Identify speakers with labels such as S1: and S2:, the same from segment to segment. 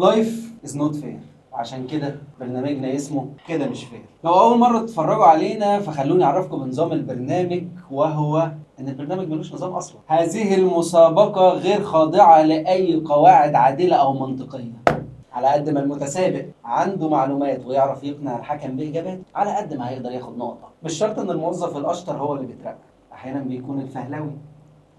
S1: Life is not fair، وعشان كده برنامجنا اسمه كده مش fair. لو اول مرة تتفرجوا علينا فخلوني اعرفكم بنظام البرنامج، وهو ان البرنامج ملوش نظام اصلا. هذه المسابقة غير خاضعة لاي قواعد عادلة او منطقية. على قد ما المتسابق عنده معلومات ويعرف يقنع الحكم باجاباته، على قد ما هيقدر ياخد نقطة. مش شرط ان الموظف الاشطر هو اللي بيترقى، احيانا بيكون الفهلوي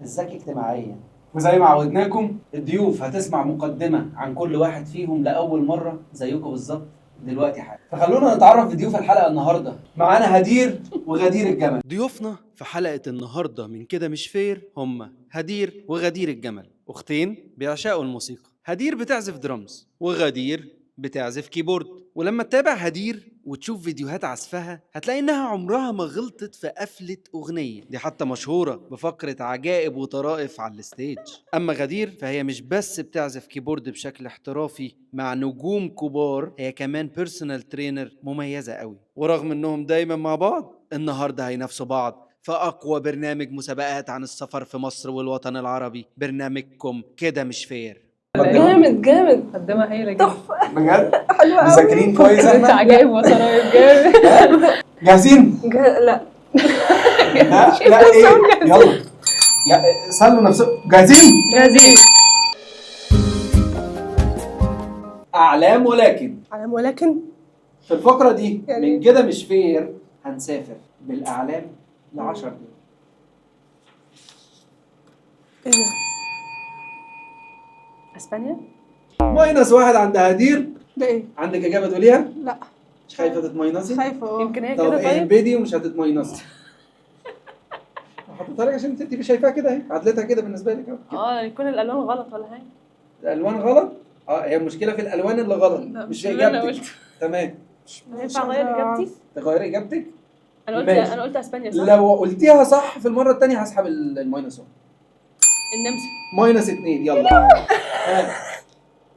S1: الذكي اجتماعيا. وزي ما عودناكم، الضيوف هتسمع مقدمة عن كل واحد فيهم لأول مرة زيكم بالظبط دلوقتي حالا. فخلونا نتعرف بضيوف الحلقة النهاردة. معانا هدير وغدير الجمل. ضيوفنا في حلقة النهاردة من كده مش fair هم هدير وغدير الجمل، أختين بيعشقوا الموسيقى. هدير بتعزف درامز وغدير بتعزف keyboard. ولما تتابع هدير وتشوف فيديوهات عزفها هتلاقي انها عمرها ما غلطت في قفلة اغنية، دي حتى مشهورة بفقرة عجائب وطرائف على ال stage. اما غدير فهي مش بس بتعزف keyboard بشكل احترافي مع نجوم كبار، هي كمان personal trainer مميزة قوي. ورغم انهم دايما مع بعض، النهاردة هينافسوا بعض في أقوى برنامج مسابقات عن السفر في مصر والوطن العربي، برنامجكم كده مش fair.
S2: جامد جامد.
S3: مقدمة هايلة جدا.
S2: تحفة.
S1: بجد؟
S2: حلوة قوي.
S1: مذاكرين كويس
S3: انت
S1: احنا؟
S3: عجائب وطرايب جامد.
S1: جاهزين؟
S2: لا.
S1: لا لا، ايه؟ يلا يا سلوا نفسكم، جاهزين؟
S3: جاهزين.
S1: اعلام ولكن.
S2: علام ولكن.
S1: في الفقرة دي
S2: يعني-
S1: من كده مش fair هنسافر بالاعلام ل 10 دقايق.
S2: ايه ده؟
S3: اسبانيا.
S1: -1 عند هدير.
S2: ده ايه؟
S1: عندك اجابه تقوليها؟
S2: لا.
S1: مش خايفة تتماينصي؟
S2: خايفة اه.
S3: يمكن هي
S1: طب
S3: كده. طيب
S1: اهبدي ومش هتتماينصي. حطيتها لك عشان انت تبقي شايفاها كده اهي، عدلتها كده بالنسبة لك اهو كده.
S3: اه يكون الالوان غلط ولا حاجة.
S1: الالوان غلط؟ اه هي المشكلة في الالوان اللي غلط.
S3: لا،
S1: مش في
S3: اللي انا
S1: اجابتك.
S3: قلته.
S1: تمام.
S3: ينفع اغير اجابتي؟
S1: تغيري اجابتك؟
S3: انا قلت
S1: ماشي.
S3: انا قلت اسبانيا صح؟
S1: لو قلتيها صح في المرة الثانية هسحب ال minus 1.
S3: النمسا.
S1: -2 يلا. ها،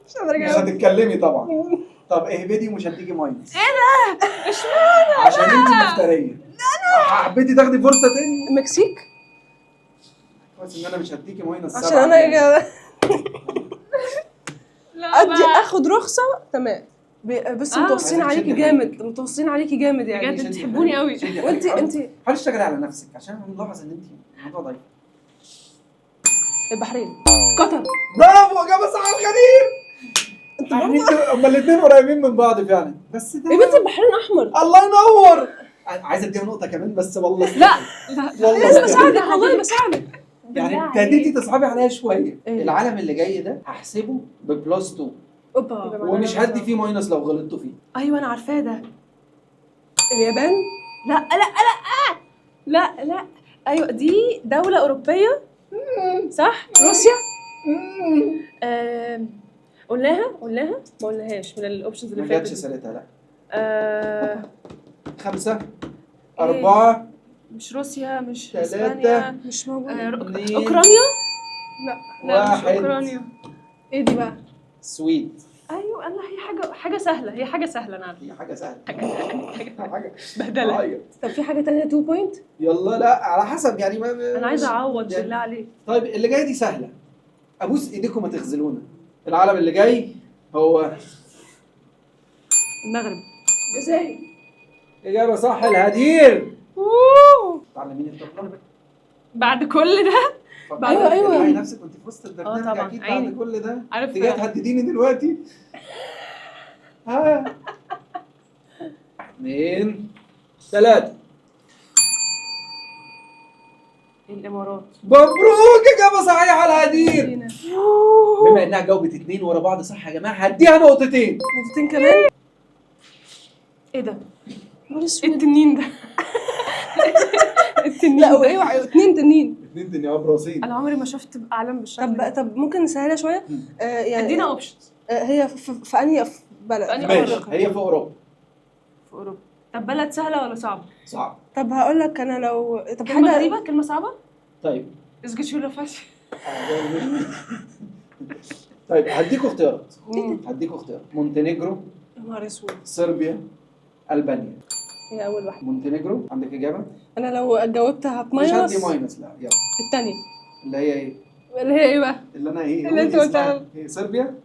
S2: مش قادرة
S1: مش
S2: اجاوب.
S1: هتتكلمي طبعا. طب اهبدي ومش هتيجي minus. ايه ده؟ اشمعنى؟ عشان انت مفتريه. لا حبيتي تاخدي فرصة تاني.
S2: المكسيك.
S1: كويس ان انا مش هديكي minus 7.
S2: عشان انا كده
S3: لا
S2: ادي
S3: بقى.
S2: اخد رخصة. تمام. بس
S3: آه.
S2: متوصين
S1: عايزك
S2: عليكي
S1: تشدي
S2: جامد، متوصين عليكي جامد يعني.
S3: بجد بتحبوني قوي.
S2: وانت انت
S1: حاولي تشتغلي على نفسك عشان انا ملاحظ ان انت الموضوع ضعيف.
S2: البحرين، قطر.
S1: برافو، اجابه صح الغدير.
S2: انت
S1: يعني
S2: برضه
S1: انتوا هما الاثنين قريبين من بعض فعلا، بس ده
S2: يا بنتي البحرين احمر.
S1: الله ينور. عايزه اديها نقطة كمان بس والله.
S3: لا لا.
S1: والله
S2: لازم اساعدك، والله بساعدك.
S1: يعني
S3: بالله
S1: ابتديتي
S3: عليك.
S1: تصعبي عليا شوية.
S2: إيه؟
S1: العالم اللي جاي ده هحسبه ب plus 2.
S3: اوبا.
S1: ومش هدي فيه minus لو غلطتوا فيه.
S3: ايوه انا عارفاه ده.
S2: اليابان.
S3: لا لا لا لا لا، ايوه دي دولة أوروبية صح؟
S2: روسيا.
S3: قلناها قلناها ما قلناهاش من ال options اللي
S1: ما جاتش
S3: فاتت.
S1: سيرتها لا.
S3: آه،
S1: 5 4
S3: مش روسيا، مش
S1: تلاتة.
S3: اسبانيا.
S2: مش موجود.
S1: اتنين،
S3: اوكرانيا.
S2: لا.
S3: لا مش
S1: واحد.
S3: اوكرانيا.
S2: ايه دي بقى؟
S1: السويد.
S3: ايوه انا هي حاجة، حاجة سهلة، هي حاجة سهلة انا عارفه.
S1: هي حاجة سهلة.
S3: حاجة
S1: حاجة
S3: بهدله.
S1: عيط.
S2: طب في حاجة تانية 2 point؟
S1: يلا لا على حسب يعني ما
S3: انا عايزه اعوض
S1: يعني-
S3: بالله عليك.
S1: طيب اللي جاي دي سهلة، ابوس ايديكم ما تخذلونا. العالم اللي جاي هو
S3: المغرب.
S2: ازاي؟
S1: اجابه صح الهدير. تعلميني الطبلة
S3: بعد كل ده.
S2: أيوة، أيوة.
S1: الحقي نفسك وانت في وسط البرنامج.
S3: طبعاً،
S1: اكيد بعد
S3: عيني.
S1: كل ده
S3: عارف
S1: انت جاية تهدديني دلوقتي. ها 2 3.
S3: الامارات.
S1: مبروك، اجابه صحيحه الهدير. بما انها جاوبت 2 ورا بعض صح يا جماعة هديها نقطتين.
S2: نقطتين كمان.
S3: ايه ده؟
S2: نهار
S3: ايه
S2: اسود.
S3: التنين ده؟ التنين
S2: لا
S3: ده.
S2: وايه 2 تنين.
S1: 2 تنين براسين.
S3: انا عمري ما شفت اعلام بالشكل
S2: طب
S3: ده.
S2: طب ممكن نسهلها شوية؟ يعني
S3: ادينا options.
S2: هي في انهي في بلد؟
S3: في أنهي
S1: ماشي
S3: أوروبا.
S1: هي في اوروبا.
S3: في اوروبا. طب بلد سهلة ولا صعبة؟
S1: صعب.
S2: طب هقول لك انا لو طب
S3: كلمة
S2: حاجة
S3: غريبة، كلمة صعبة.
S1: طيب
S3: اسجد فاشل.
S1: طيب هديكوا اختيارات، هديكوا اختيارات: مونتينيجرو،
S2: يا نهار اسود.
S1: صربيا، البانيا.
S3: هي اول واحدة.
S1: مونتينيجرو عندك اجابه؟
S2: انا لو جاوبت
S1: مش
S2: هتماينس.
S1: هدي minus لا يلا.
S2: الثانية.
S1: اللي هي ايه؟
S3: اللي هي ايه بقى؟
S1: اللي انا ايه؟
S3: اللي انت
S1: قولي
S3: قلتها.
S1: اسمها. إيه؟ صربيا؟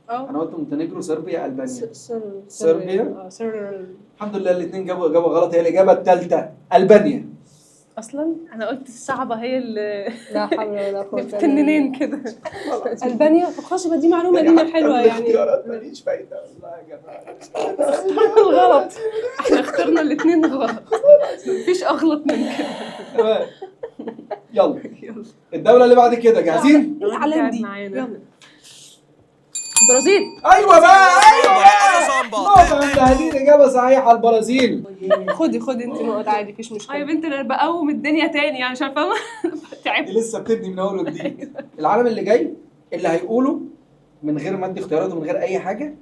S2: اه
S1: انا قلت مونتينيجرو، صربيا، البانيا.
S2: صربيا.
S1: صربيا؟
S2: اه سر.
S1: الحمد لله الاثنين جابوا اجابه غلط، هي الاجابة الثالثة البانيا.
S3: اصلا انا قلت الصعبة هي اللي
S2: لا حول ولا قوة إلا بالله.
S3: بتننين كده.
S2: البانيا. طب خلاص يبقى دي معلومة لينا حلوة يعني.
S1: الاختيارات ماليش فايده والله يا جماعة.
S3: الغلط، احنا اخترنا الاثنين غلط، مفيش اغلط من كده.
S1: تمام يلا
S3: يلا.
S1: الدولة اللي بعد كده جاهزين؟
S2: ايه الاعلام دي؟
S3: معانا.
S2: يلا.
S3: البرازيل.
S1: ايوه بقى، ايوه بقى، نقطة عند هدير، اجابه صحيحه البرازيل.
S2: خدي خدي انت نقط عادي، مفيش
S3: يا
S2: مشكلة.
S3: بنت انا بقوم الدنيا تاني يعني، مش عارفه. تعبت.
S1: دي لسه بتبني من اول وجديد. العالم اللي جاي اللي هيقوله من غير ما ادي اختيارات ومن غير اي حاجة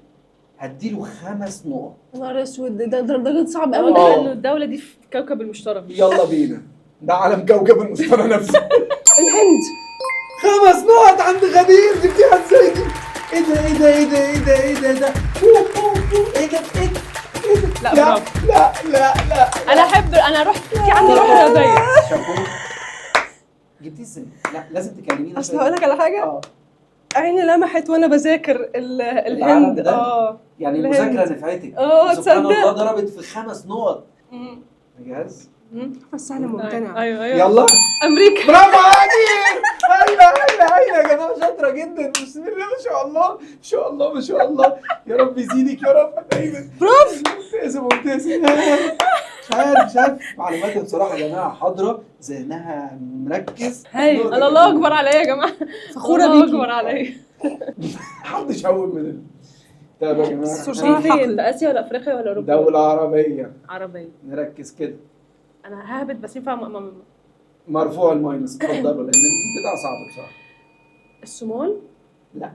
S1: هديله 5 نقط.
S2: يا نهار اسود، ده صعب قوي.
S3: واضح
S1: آه.
S3: انه الدولة دي في كوكب المشتري.
S1: يلا بينا، ده عالم كوكب المشتري نفسه.
S2: الهند.
S1: 5 نقط عند غدير، جبتيها ازاي دي؟ ايه ده ايه ده ايه ده ايه ده ايه ده ايه ده؟ أوه، أوه، أوه، ايه ده ايه ده؟ إيه ده؟
S3: لا،
S1: لا
S3: برافو.
S1: لا لا لا.
S3: انا احب، انا رحت في عندي روح رياضية.
S1: شابوه. جبتيه ازاي؟ لا لازم تكلمينا.
S2: اصل هقول لك على حاجة،
S1: اه
S2: عيني لمحت وانا بذاكر
S1: العالم
S2: الهند.
S1: ده؟
S2: اه
S1: يعني
S2: الهند.
S1: المذاكرة نفعتك.
S2: اه
S1: سبحان
S2: تصدق.
S1: الله ضربت في 5 نقط. جاهز؟
S2: بس سهل ممتنع.
S3: ايوه ايوه.
S1: يلا.
S3: امريكا.
S1: برافو عليك. هايلة هايلة هايلة يا جماعة، شاطرة جدا، بسم الله ما شاء الله ما شاء الله ما شاء الله، يا رب يزيدك يا رب دايما.
S2: برافو.
S1: ممتازة ممتازة. مش عارف مش عارف معلوماتها بصراحة يا جماعة حاضرة، ذهنها مركز.
S2: هايل.
S3: انا الله اكبر عليا يا جماعة،
S2: فخورة
S3: الله
S2: بيكي.
S3: اكبر عليا.
S1: محدش هون من طيب يا جماعة،
S2: السرسار.
S3: دي فين؟ في اسيا ولا افريقيا ولا اوروبا؟
S1: دولة عربية.
S3: عربية.
S1: نركز كده.
S3: انا ههبط بس ينفع
S1: مرفوع ال minus، اتفضلوا لأن البتاع صعب بصراحة.
S3: الصومال؟
S1: لا.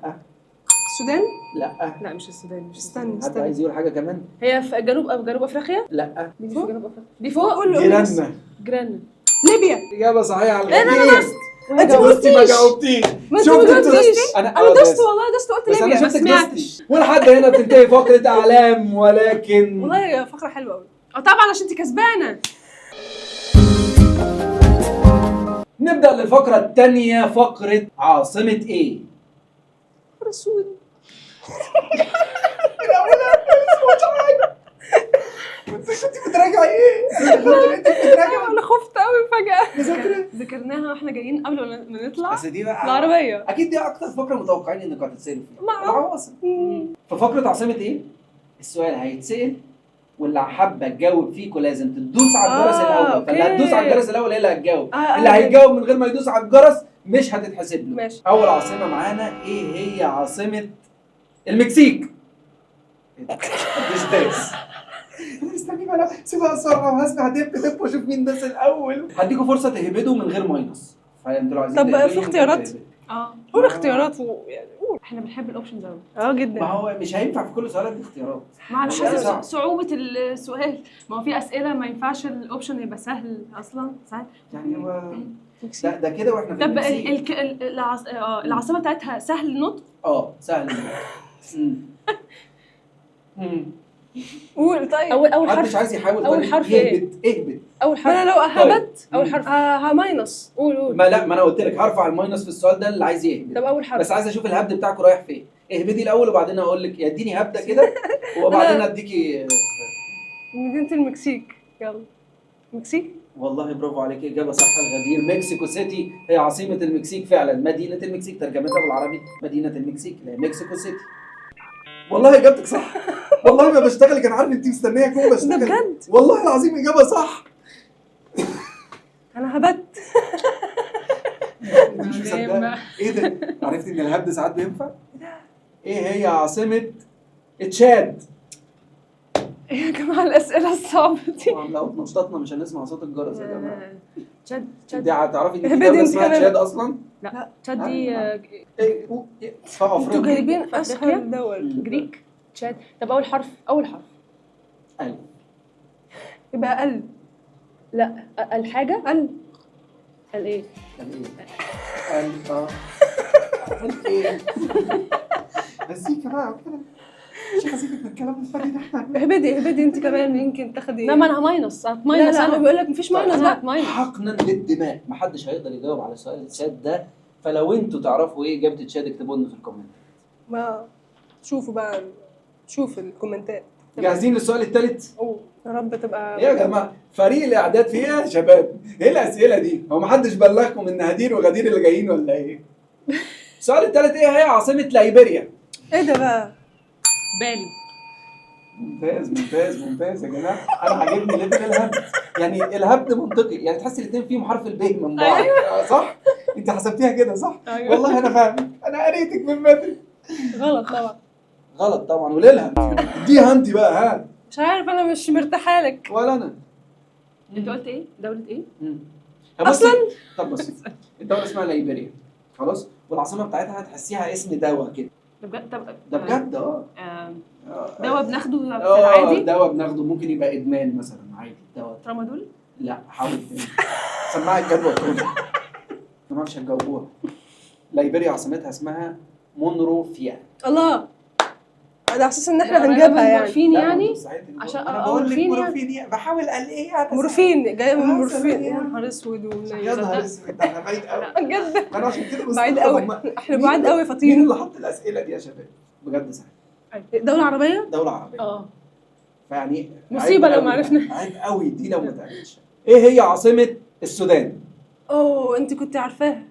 S2: السودان.
S1: لا.
S3: لا مش السودان، مش
S2: استنى
S3: السودان.
S1: حد
S2: استنى.
S1: عايز يقول حاجة كمان؟
S3: هي في جنوب افريقيا؟
S1: لا.
S3: دي في جنوب افريقيا، دي فوق.
S2: قول له قول له.
S1: جيراننا.
S3: جيراننا.
S2: ليبيا.
S1: إجابة صحيحة.
S3: لا، لا، لا،
S1: الغدير.
S2: انت ما
S1: دوستي ما
S2: قلتيش.
S1: جاوبتيش.
S2: ما انت
S1: شفت
S2: ما
S1: انت
S2: قلتيش.
S1: دوستي؟
S2: انا
S1: انا
S2: دوست والله، دوست قلت
S1: بس انا
S2: ليبيا.
S1: شفتك
S3: ما سمعتش.
S1: دوستي. ولحد هنا بتنتهي فقرة أعلام، ولكن
S2: والله فقره حلوة قوي.
S3: اه طبعا عشان انت كسبانه.
S1: نبدأ للفقرة الثانية، فقرة عاصمة إيه؟
S2: رسول.
S1: من أولها مش حاجة. كنت بتراجعي إيه؟ كنت بتراجعي
S2: انا خفت قوي فجاة.
S1: مذاكرة؟
S3: ذكرناها واحنا جايين قبل ما نطلع
S1: بس دي بقى
S3: العربية.
S1: أكيد دي أكتر فقرة متوقعين إنكم هتتسألوا فيها. العواصم. في فقرة عاصمة إيه؟ السؤال هيتسأل واللي حابة تجاوب فيكم لازم تدوس على الجرس الاول، فاللي هتدوس على الجرس الاول هي اللي هتجاوب، اللي هيجاوب من غير ما يدوس على الجرس مش هتتحسب له.
S2: ماشي.
S1: اول عاصمة معانا ايه هي عاصمة المكسيك؟ مش داس. مستني بقى، سيبها اسرع وهسمع دب دب واشوف مين داس الاول. هديكوا فرصة تهبدوا من غير minus، فانتوا لو عايزين
S2: طب
S1: تهبدوا
S2: في
S1: ممكن
S2: اختيارات؟
S1: تهبدوا.
S3: اه
S2: قول اختيارات ويعني قول.
S3: احنا بنحب ال options قوي.
S2: اه جدا.
S1: ما هو مش هينفع في كل سؤال ادي اختيارات.
S3: ما على
S1: مش صعب.
S3: حسب صعوبة السؤال، ما هو في أسئلة ما ينفعش ال option يبقى سهل أصلا سهل.
S1: يعني هو ده كده واحنا في
S3: طب
S1: المكسيك.
S3: العاصمة بتاعتها سهل النطق؟
S1: اه سهل النطق.
S2: قول طيب.
S3: أول
S1: محدش
S3: حرف.
S1: عايز يحاول.
S3: أول
S1: طيب.
S3: حرف إيه؟
S1: اهبط اهبط.
S3: أول
S2: ما
S3: حرف.
S2: انا لو هبت
S3: أول حرف.
S2: ه minus.
S3: قول قول.
S1: ما لا، ما انا قلت لك هرفع ال minus في السؤال ده اللي عايز يهبد.
S3: طب أول حرف.
S1: بس عايز اشوف الهبد بتاعكم رايح فين. اهبدي الاول وبعدين اقول لك، اديني هبده كده وبعدين اديكي.
S2: مدينة المكسيك. يلا المكسيك.
S1: والله برافو عليك، اجابه صح الغدير. مكسيكو سيتي هي عاصمة المكسيك فعلا، مدينة المكسيك ترجمتها بالعربي مدينة المكسيك اللي هي مكسيكو سيتي. والله اجابتك صح، والله ما بشتغل، كان عارف انت مستنيه اكون بشتغل.
S2: ده بجد؟
S1: والله العظيم اجابه صح.
S2: انا هبت.
S1: انت مش مصدقه ايه ده؟ عرفت ان الهبد ساعات بينفع؟ ايه هي عاصمة تشاد؟
S3: ايه يا جماعة الأسئلة الصعبة دي؟
S1: طبعا لو اتنططنا مش هنسمع صوت الجرس يا جماعة.
S3: تشاد تشاد.
S1: دي هتعرفي ان في
S2: اهبدي
S1: دولة
S2: انت
S1: اسمها
S2: كمان.
S1: تشاد اصلا؟
S3: لا تشاد دي
S1: ايه إيه، في
S2: انتوا
S1: افريقيا.
S2: جايبين
S3: في أفريقيا؟
S2: اسهل دول.
S3: Greek تشاد. طب أول حرف، أول حرف.
S1: ألف.
S2: يبقى اقل.
S3: لا الحاجة
S2: اقل.
S3: الايه؟
S1: الايه؟ ألف. اه ايه؟ مزيكا بقى وكده، مش هسيبك من الكلام الفني ده احنا.
S2: اهبدي اهبدي انت كمان يمكن تاخدي.
S3: لا ما انا minus، انا
S2: لا
S3: minus.
S2: لا هو
S3: انا
S2: بيقول لك مفيش minus
S3: انا
S2: بقى.
S3: minus.
S1: حقنا للدماء، محدش هيقدر يجاوب على سؤال تشاد ده، فلو انتوا تعرفوا ايه اجابه تشاد اكتبوا لنا في ال comment.
S2: ما شوفوا بقى، شوف الكومنتات.
S1: جاهزين للسؤال الثالث؟
S2: اوه يا رب تبقى.
S4: ايه يا جماعة فريق الاعداد في ايه يا شباب؟ ايه الاسئلة دي؟ هو محدش بلغكم ان هدير وغدير اللي جايين ولا ايه؟
S1: السؤال الثالث، ايه هي عاصمة ليبيريا؟
S2: ايه ده بقى؟
S3: بالي.
S4: ممتاز ممتاز ممتاز يا جماعة، انا عاجبني level الهبد،
S1: يعني الهبد منطقي، يعني تحس الاثنين فيهم حرف الب من بعض.
S4: صح؟ انت حسبتيها كده صح؟
S3: ايوه.
S4: والله انا فاهمك، انا قريتك من بدري.
S2: غلط طبعا.
S1: غلط طبعا، وليلها
S4: اديها انت بقى. ها
S2: مش عارف، انا مش مرتاحة لك.
S1: ولا انا.
S3: انت قلت ايه؟ دولة ايه؟
S1: اصلا. طب بصي، الدولة اسمها ليبيريا خلاص، والعاصمه بتاعتها هتحسيها اسم دواء كده.
S3: ده بجد؟ طب
S1: ده بجد. اه.
S3: دواء بناخده في العادي؟
S1: دواء بناخده، ممكن يبقى ادمان مثلا عادي. دواء
S3: ترامادول؟
S1: لا حاول تاني. سماعة الجدول تقول ما مش هتجاوبوها. ليبيريا عاصمتها اسمها مونروفيا.
S2: الله، على اساس ان احنا هنجيبها يعني.
S3: مورفين
S1: لا،
S3: يعني؟
S1: مستحيل تجيبوها.
S3: عشان
S4: انا بقول لك
S3: مورفين يعني.
S4: مورفين، بحاول الاقيه انا.
S2: مورفين جاية من
S4: آه،
S2: مورفين.
S4: يا
S2: يا نهار اسود ومنيل.
S4: يا نهار اسود، ده احنا بعيد قوي
S2: بجد
S4: انا عشان كده
S2: بعيد
S4: مستغرب
S2: قوي. احنا بعاد قوي يا
S4: مين
S2: فطين.
S4: اللي حط الاسئلة دي يا شباب؟
S1: بجد سهل.
S2: دولة عربية؟
S1: دولة عربية. فيعني
S3: مصيبة
S1: عيب
S3: لو ما
S1: قوي.
S3: عرفنا.
S1: عيب قوي دي لو ما اتعرفتش. ايه هي عاصمة السودان؟
S2: اوه انت كنت عارفاها.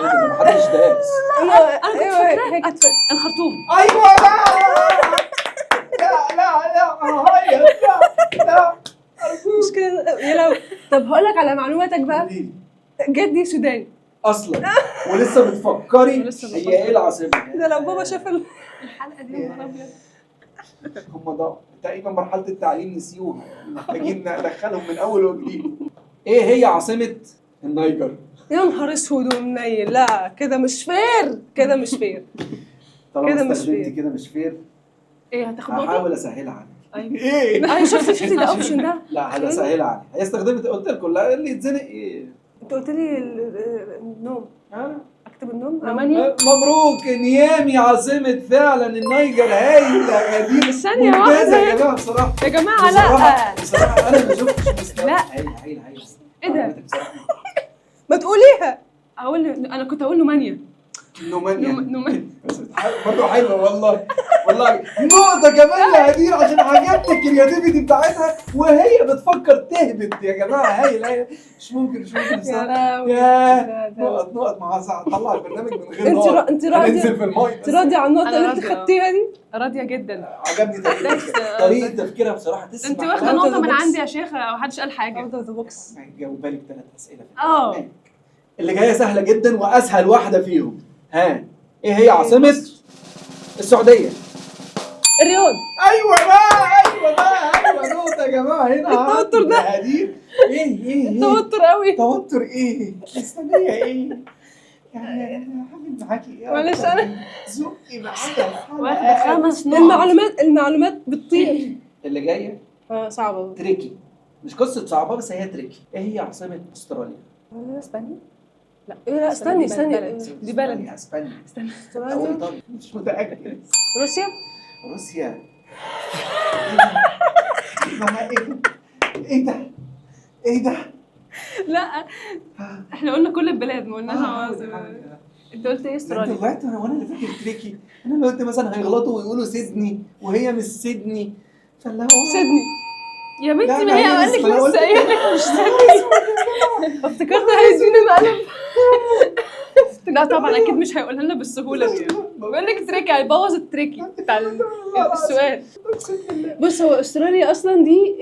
S1: ايه ده، محدش دارس.
S2: انا
S3: كنت
S2: فاكراها.
S3: الخرطوم.
S4: ايوه. لا لا لا لا هعيط. لا لا
S2: مش كده يا لو. طب هقول لك على معلوماتك بقى، جدي سوداني
S1: اصلا ولسه بتفكري
S3: ولسه
S1: هي
S3: بفكر.
S1: ايه العاصمة؟
S2: ده لو بابا شاف
S3: الحلقة دي يا نهار ابيض.
S4: هم ضاعوا تقريبا مرحلة التعليم نسيوها، يعني محتاجين ندخلهم من اول وجديد.
S1: ايه هي عاصمة
S4: النيجر.
S2: يا نهار اسود ومنيل. لا كده مش fair، كده مش fair.
S1: طالما
S2: كده مش
S1: استخدمتي
S2: fair.
S1: كده مش fair.
S3: ايه هتاخد نقطة؟
S1: هحاول اسهلها عليك.
S3: ايوه.
S4: ايه؟
S2: ايوه شفتي ده option ده.
S1: لا هسهلها عليك. هي استخدمت، قلت لكم لا اللي يتزنق ايه.
S2: انت قلت لي النوم. اكتب النوم.
S3: رومانيا.
S1: مبروك، نيامي عاصمة فعلا النيجر. هايلة غدير،
S3: ثانية
S1: ممتازة
S3: واحدة
S1: يا جماعة بصراحة.
S3: يا جماعة. لا
S1: بصراحة أنا ما شفتش مستوى.
S3: لا.
S1: هايلة هايلة هايلة.
S3: ايه ده؟
S1: معلوماتك بصراحة.
S2: ما تقوليها.
S3: اقول انا كنت اقول نومانيا.
S4: نومانيا.
S3: نومانيا.
S4: بس برضه حلوة والله. والله نقطة كمان يا هدير عشان عجبتك ال creativity بتاعتها وهي بتفكر تهبط يا جماعة. هايل هايل، مش ممكن مش ممكن
S2: يا
S4: بصراحة.
S2: لهوي.
S4: ياه نقط نقط مع ساعة. طلع البرنامج من غير
S2: انت
S4: نقط.
S2: انت راضية؟
S4: هننزل في المايه.
S2: انت راضية على النقطة
S3: أنا
S2: اللي انت
S3: راضية.
S2: خدتيها دي؟
S3: راضية جدا.
S4: عجبني طريقة
S1: طريقة تفكيرها بصراحة تسمع.
S3: انت واخدة
S2: Out of
S3: نقطة
S2: the
S3: من
S2: box.
S3: عندي يا شيخة، محدش قال حاجة.
S2: out of the box.
S1: جاوبها لك 3 أسئلة في البرنامج.
S4: اللي جاية سهلة جدا وأسهل واحدة فيهم. ها إيه هي عاصمة السعودية؟
S2: الرياض.
S4: ايوه بقى ايوه بقى ايوه نقطة يا جماعة هنا.
S2: التوتر ده.
S4: هدير. ايه ايه ايه
S2: التوتر قوي.
S4: توتر ايه؟ مستنية ايه؟ يعني انا هعمل معاكي ايه؟
S2: معلش انا
S4: زقي معايا الحلقة.
S3: واخدة 5 نقط.
S2: المعلومات بتطير.
S1: اللي جاية
S2: صعبة.
S1: tricky، مش قصة صعبة بس هي tricky. إيه هي عاصمة أستراليا؟
S3: اسبانيا؟ لا
S2: إيه، لا استني استني.
S3: بلد. دي بلد.
S1: اسبانيا.
S3: استنى.
S1: أو
S2: استراليا.
S1: إيطاليا.
S4: مش متأكد.
S2: روسيا.
S4: روسيا. ايه ده؟ ايه ده؟ ايه ده؟
S3: لا احنا قلنا كل البلاد، ما قلناش عواصم. انت قلت ايه؟
S4: انت
S3: استراليا.
S4: طلعت وانا اللي فاكر tricky. انا اللي قلت مثلا هيغلطوا ويقولوا سيدني وهي مش سيدني، فاللي هو
S2: سيدني.
S3: يا بنتي
S4: لا،
S3: ما هي
S4: لا،
S3: قال لك
S4: أنا قلت
S3: لسه ايه مش سيدني.
S2: افتكرت هيديني مقلب.
S3: لا طبعا اكيد مش هيقولها لنا بالسهولة دي. بقول لك tricky، هيبوظ ال tricky بتاع السؤال.
S2: بص هو استراليا اصلا دي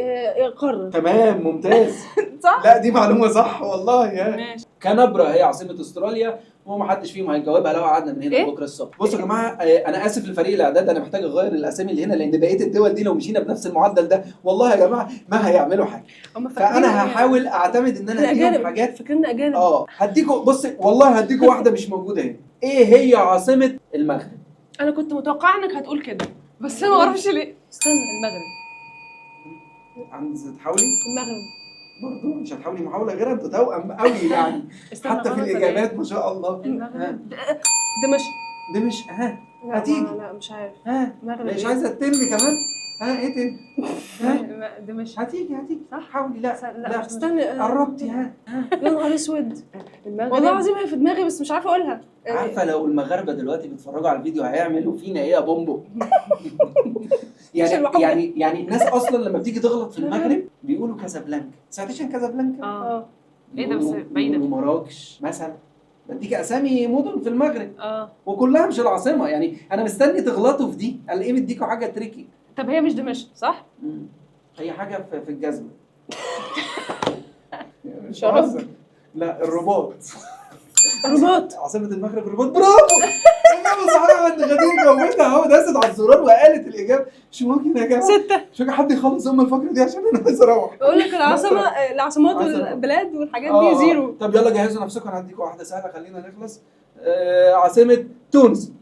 S2: قارة.
S4: تمام ممتاز.
S3: صح؟
S4: لا دي معلومة صح والله يا
S3: ماشي.
S1: كانبرا هي عاصمة استراليا، ومحدش فيهم هيجاوبها لو قعدنا من هنا
S3: إيه؟
S1: لبكرة الصبح. بصوا يا جماعة، انا اسف لفريق الاعداد، انا محتاج اغير الاسامي اللي هنا، لان بقية الدول دي لو مشينا بنفس المعدل ده والله يا جماعة ما هيعملوا حاجة.
S3: هم فاكرين
S1: فانا
S3: إيه؟
S1: هحاول اعتمد ان انا اديهم
S2: اجانب
S1: حاجات.
S2: فاكرنا اجانب.
S1: هديكوا، بص والله هديكوا واحدة مش موجودة هنا. ايه هي عاصمة المغرب؟
S3: انا كنت متوقعه انك هتقول كده، بس انا ما اعرفش ليه.
S2: استنى.
S3: المغرب.
S1: عايزه تحاولي؟
S2: المغرب
S4: برضه مش هتحاولي محاولة غيرها، انتوا توأم قوي يعني.
S3: استنى
S4: حتى في
S3: غلط ولا إيه؟
S4: الاجابات ما شاء الله.
S3: المغرب.
S2: دمشق.
S1: دمشق. ها
S2: لا،
S1: هتيجي.
S2: لا مش عارف.
S1: ها
S2: المغرب
S1: مش
S2: إيه؟
S1: عايزه تتم كمان.
S4: ها ايه تاني؟ ها
S3: دمشق.
S4: هتيجي هتيجي
S3: صح؟
S4: حاولي. لا
S3: لا
S2: استنى.
S4: قربتي. ها
S2: يا نهار اسود،
S3: المغرب.
S2: والله العظيم هي في دماغي بس مش عارفه اقولها.
S1: عارفه لو المغاربة دلوقتي بيتفرجوا على الفيديو هيعملوا فينا ايه يا بومبو؟ يعني يعني يعني الناس اصلا لما بتيجي تغلط في المغرب بيقولوا كازابلانكا. سمعتيش عن كازابلانكا؟
S3: اه ايه ده بس بعيدة.
S1: مراكش مثلا. بديك اسامي مدن في المغرب وكلها مش العاصمة، يعني انا مستني تغلطوا في دي، قال ايه مديكوا حاجة tricky.
S3: طب هي مش دمشق صح؟
S1: هي حاجة في الجزمة.
S4: مش بهزر. لا الرباط.
S2: الرباط
S4: عاصمة المغرب الرباط. برافو، اجابه صحيحه عند غدير، جاوبتها اهو، داست على الزرار وقالت الاجابة. مش ممكن يا جماعة،
S2: 6.
S4: مش ممكن حد يخلص ام الفقرة دي عشان انا عايز اروح.
S2: بقول لك العاصمة، العاصمات
S4: عاصمة.
S2: والبلاد والحاجات دي zero.
S4: طب يلا جهزوا نفسكم، انا هديكم واحدة سهلة خلينا نخلص. عاصمة تونس.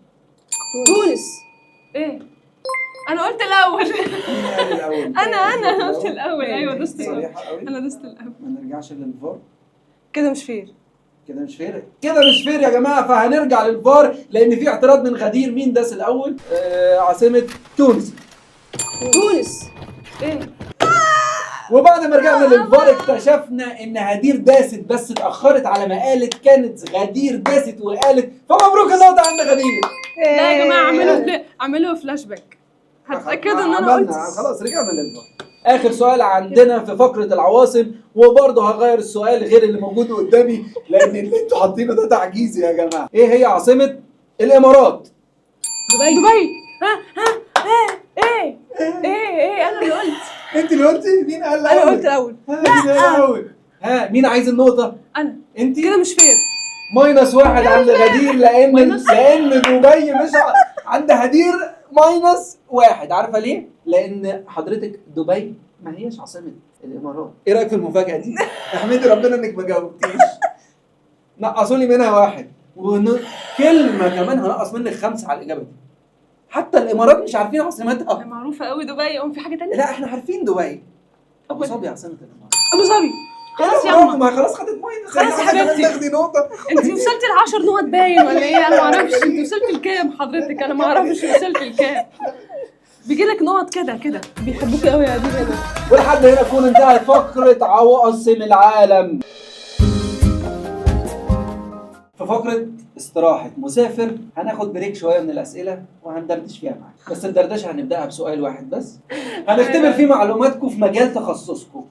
S2: تونس.
S3: ايه انا قلت الاول.
S4: مين قال الاول؟
S3: انا قلت الاول. ايوه دوست الاول.
S4: صريحه قوي.
S3: انا دوست الاول.
S4: ما نرجعش للفار
S2: كده مش fair.
S4: كده مش fair، كده مش fair يا جماعة، فهنرجع للفار لان في اعتراض من غدير. مين داس الاول؟ عاصمة تونس.
S2: تونس.
S3: ايه
S4: وبعد ما رجعنا للفار اكتشفنا ان هدير داست بس اتاخرت على ما قالت، كانت غدير داست وقالت، فمبروك النقطة عند غدير.
S3: لا يا جماعة اعملوا فلاش باك، هتتاكدوا ان انا قلت.
S4: خلاص رجعنا للفار. اخر سؤال عندنا في فقره العواصم، وبرضه هغير السؤال غير اللي موجود قدامي لان اللي انتوا حاطينه ده تعجيزي يا جماعة. ايه هي عاصمة الامارات؟
S3: دبي.
S2: دبي.
S3: ها ها ايه ايه ايه ايه انا اللي قلت.
S4: انت اللي قلتي؟ مين قال الاول؟
S2: انا قلت الاول.
S4: لا الاول. ها مين عايز النقطة؟
S3: انا.
S4: انت.
S2: كده مش fair.
S4: -1 عند غدير لان
S3: minus؟
S4: لان دبي مش عند هدير -1. عارفه ليه؟ لان حضرتك دبي ما هيش عاصمة الامارات. ايه رايك في المفاجاة دي؟ احمدي ربنا انك ما جاوبتيش. نقصوا لي منها 1 كلمة كمان هنقص منك 5 على الاجابة دي. حتى الامارات مش عارفين عاصمتها.
S3: معروفة قوي دبي. قوم في حاجة ثانية؟
S4: لا احنا عارفين دبي. ابو ظبي عاصمة الامارات.
S2: ابو ظبي.
S3: خلاص يا
S4: برافو،
S3: أما.
S4: ما خلاص خدت minus.
S3: خلاص يا حبيبتي.
S4: تاخدي نقطة.
S3: انت وصلتي ل 10 نقط باين ولا ايه؟ انا ما اعرفش انت وصلتي لكام حضرتك، انا ما اعرفش وصلتي لكام. بيجي لك نقط كده كده.
S2: بيحبوك قوي يا دي هنا.
S4: ولحد هنا تكون انتهت فقرة عواصم العالم. في فقرة استراحة مسافر هناخد break شوية من الأسئلة وهندردش فيها معاك، بس الدردشة هنبدأها بسؤال واحد بس هنختبر فيه معلوماتكم في مجال تخصصكم.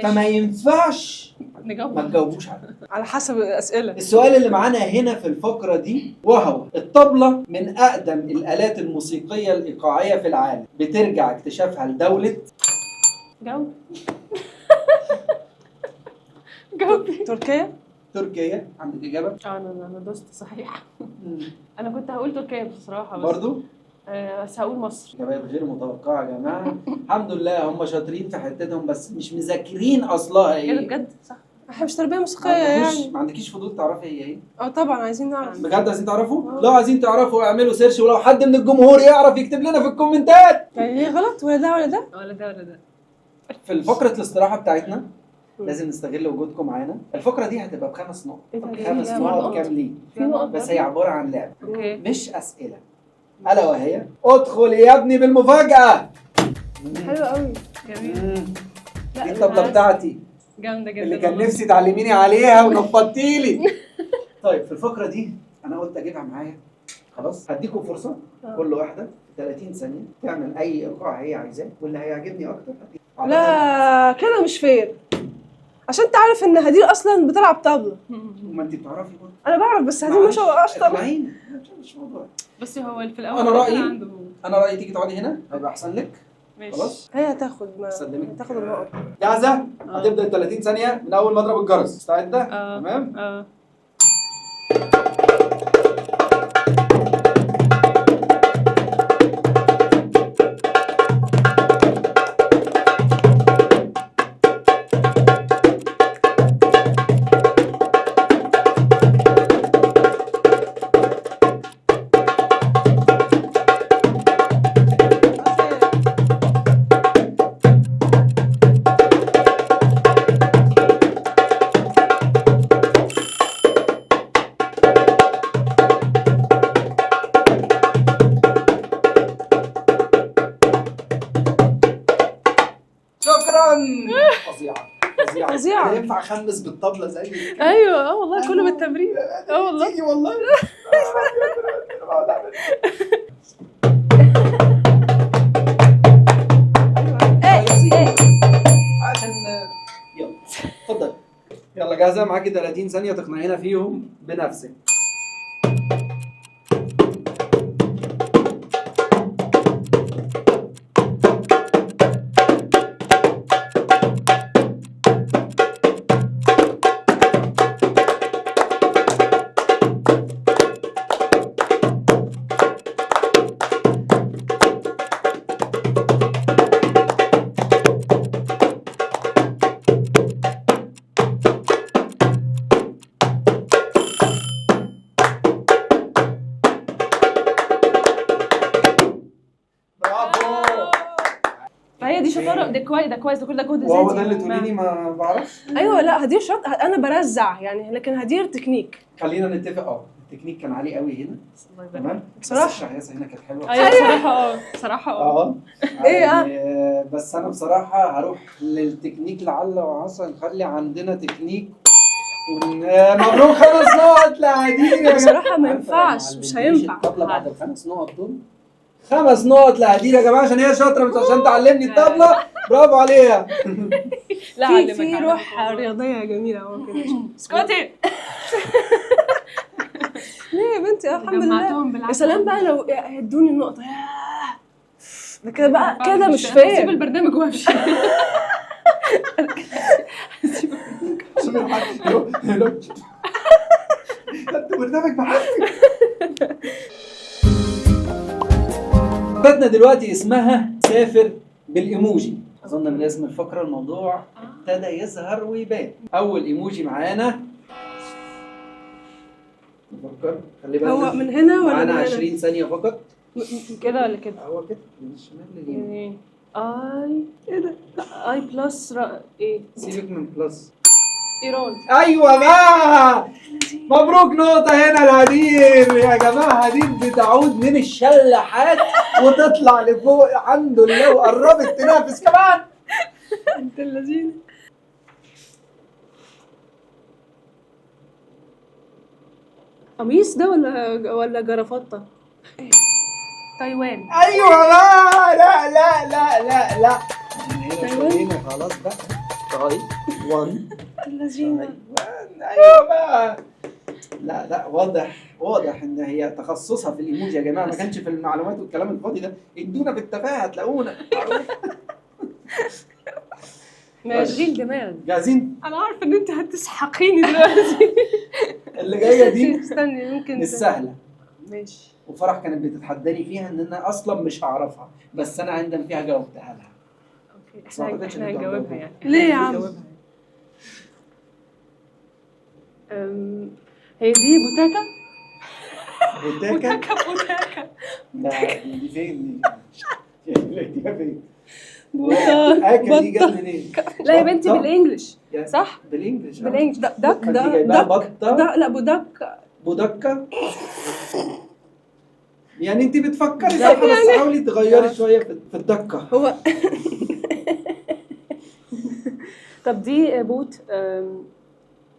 S4: فما ينفعش
S3: نجاوب
S4: ما تجاوبوش عليه.
S2: على حسب الأسئلة.
S4: السؤال اللي معانا هنا في الفقرة دي وهو الطبلة من أقدم الآلات الموسيقية الإيقاعية في العالم، بترجع اكتشافها لدولة.
S3: جاوب. جاوبي.
S2: تركيا.
S4: تركيا. عندك إجابة؟
S3: انا دوست صحيح. انا كنت هقول تركيا بصراحة بس
S4: برضو؟
S3: بس هقول مصر.
S4: إجابات غير متوقعة يا جماعة. الحمد لله هم شاطرين في حتتهم بس مش مذاكرين أصلها
S3: ايه ده
S4: إيه.
S3: بجد؟ صح.
S2: احنا مش تربية موسيقية يعني.
S4: ما عندكيش فضول تعرفي هي إيه؟
S2: طبعا عايزين نعرف.
S4: بجد عايزين تعرفوا؟ لو عايزين تعرفوا اعملوا search، ولو حد من الجمهور يعرف يكتب لنا في الكومنتات.
S2: يعني ليه غلط ولا ده ولا ده؟
S3: ولا ده ولا ده.
S4: في فقرة الاستراحة بتاعتنا لازم نستغل وجودكم معانا. الفقرة دي هتبقى ب5 نقط. 5 نقط كاملين.
S2: في نقط
S4: بس هي عبارة عن لعبة.
S3: okay.
S4: مش أسئلة. ألا وهي ادخل يا ابني بالمفاجأة.
S2: حلو قوي.
S3: جميل.
S4: دي الطبلة بتاعتي
S3: جامدة جدا
S4: اللي كان نفسي تعلميني عليها ونفضتيلي. طيب في الفقرة دي أنا قلت أجيبها معايا. خلاص هديكم فرصة كل واحدة في 30 ثانية تعمل أي إيقاع هي عايزاه، واللي هيعجبني أكتر.
S2: لا كده مش fair، عشان انت عارف ان هدير اصلا بتلعب طبلة.
S4: وما انت بتعرفي برضه.
S2: انا بعرف بس هدير مش اشطر.
S4: مش موضوع.
S3: بس هو في الاول
S4: انا رايي تيجي تقعدي هنا هيبقى احسن لك.
S3: ماشي
S4: خلاص
S2: هي هتاخد هتاخد النقط.
S4: جاهزة؟ هتبدا 30 ثانية من اول ما اضرب الجرس. مستعدة؟ تمام؟ فظيعة فظيعة.
S2: فظيعة.
S4: انا ينفع اخمس بالطبله زي كده؟
S3: ايوه اه والله كله بالتمرين. اه والله.
S4: تيجي والله.
S2: ايه
S4: عشان يلا اتفضل. يلا جاهزة؟ معاكي 30 ثانية تقنعينا فيهم بنفسك. برافو.
S3: فهي دي شطارة، ده كويس، ده كويس، ده كل ده جهد ذاتي.
S4: وهو ده اللي تقولي لي ما بعرفش.
S2: ايوه لا هدير شط، انا برزع يعني، لكن هدير تكنيك.
S4: خلينا نتفق، التكنيك كان عالي قوي هنا.
S3: الله يبارك.
S4: تمام
S2: بصراحة.
S4: بس الشهيصه هنا كانت حلوة.
S3: ايوه بصراحة بصراحة
S2: إيه،
S4: يعني بس انا بصراحة هروح للتكنيك لعل وعسى نخلي عندنا تكنيك. مبروك 5 نقط لهدير يا جماعة.
S2: بصراحة ما
S4: عارفة لو
S2: ينفعش، مش
S4: علمتنيش
S2: هينفع.
S4: الطبلة بعد ال5 نقط دول، 5 نقط لهدير يا جماعة عشان هي شاطرة مش عشان تعلمني الطبلة. برافو عليها.
S3: لا
S2: في
S3: علمك
S2: في
S3: علمك
S2: روح
S3: والله.
S2: رياضية جميلة اهو كده.
S3: اسكتي.
S2: ليه يا بنتي؟ الحمد لله.
S3: جمعتهم بالعافية.
S2: يا سلام بقى لو ادوني النقطة، ياه ده كده بقى كده مش
S3: هسيب
S2: fair.
S3: البرنامج وامشي.
S4: انت برنامج معفن. فقرتنا دلوقتي اسمها سافر بالايموجي. اظن من اسم الفقرة الموضوع ابتدى يظهر ويبان. اول ايموجي معانا، نفكر، خلي بالك
S2: هو من هنا ولا من
S4: معانا
S2: هنا؟
S4: 20 ثانية فقط.
S3: كده ولا كده؟
S4: هو كده من الشمال لليمين.
S3: يعني اي
S2: ايه ده؟
S3: اي plus ايه؟
S4: سيبك من plus.
S3: ايران.
S4: ايوه بقى، مبروك نقطة هنا لهدير يا جماعة. هدير بتعود من الشلاحات وتطلع لفوق الحمد لله، وقربت تنافس كمان.
S2: انت اللذين.
S3: قميص ده ولا جرافطة؟ تايوان.
S4: ايوه بقى، لا لا لا لا لا، هنا خلاص بقى. طيب 1
S2: اللذين.
S4: ايوه بقى. لا لا، واضح واضح ان هي تخصصها في الايموجي يا جماعة، ما كانش في المعلومات والكلام الفاضي ده. ادونا بالتفاهه هتلاقونا.
S3: تشغيل دماغ.
S4: جاهزين؟
S3: انا عارفه ان انت هتسحقيني دلوقتي.
S4: اللي جاية دي
S2: استني ممكن
S4: مش سهلة،
S3: ماشي.
S4: وفرح كانت بتتحداني فيها ان انا اصلا مش هعرفها، بس انا عندما فيها جاوبتها لها.
S3: okay
S4: بس ما
S3: احنا
S4: أعتقدش إن
S3: احنا
S4: أنتوا
S3: هنجاوبها
S4: هتجاوبوا.
S3: يعني.
S2: ليه يا عم؟
S3: هنجاوبها. هي دي بوتاكا؟
S4: بوتاكا؟
S3: بوتاكا بوتاكا.
S4: لا دي فين دي؟ دي فين؟
S2: بوتا
S4: اكل دي جت منين؟
S3: لا يا بنتي
S4: بطة.
S3: بال English
S4: يعني
S3: صح؟
S4: بال English.
S3: بال English.
S2: duck
S4: فأنت
S2: ده
S4: جايباها
S2: duck
S4: بطه
S2: ده لا بودك.
S4: بودكه. يعني انت بتفكري صح، بس حاولي تغيري شوية في الدكة.
S2: هو
S3: طب دي بوت،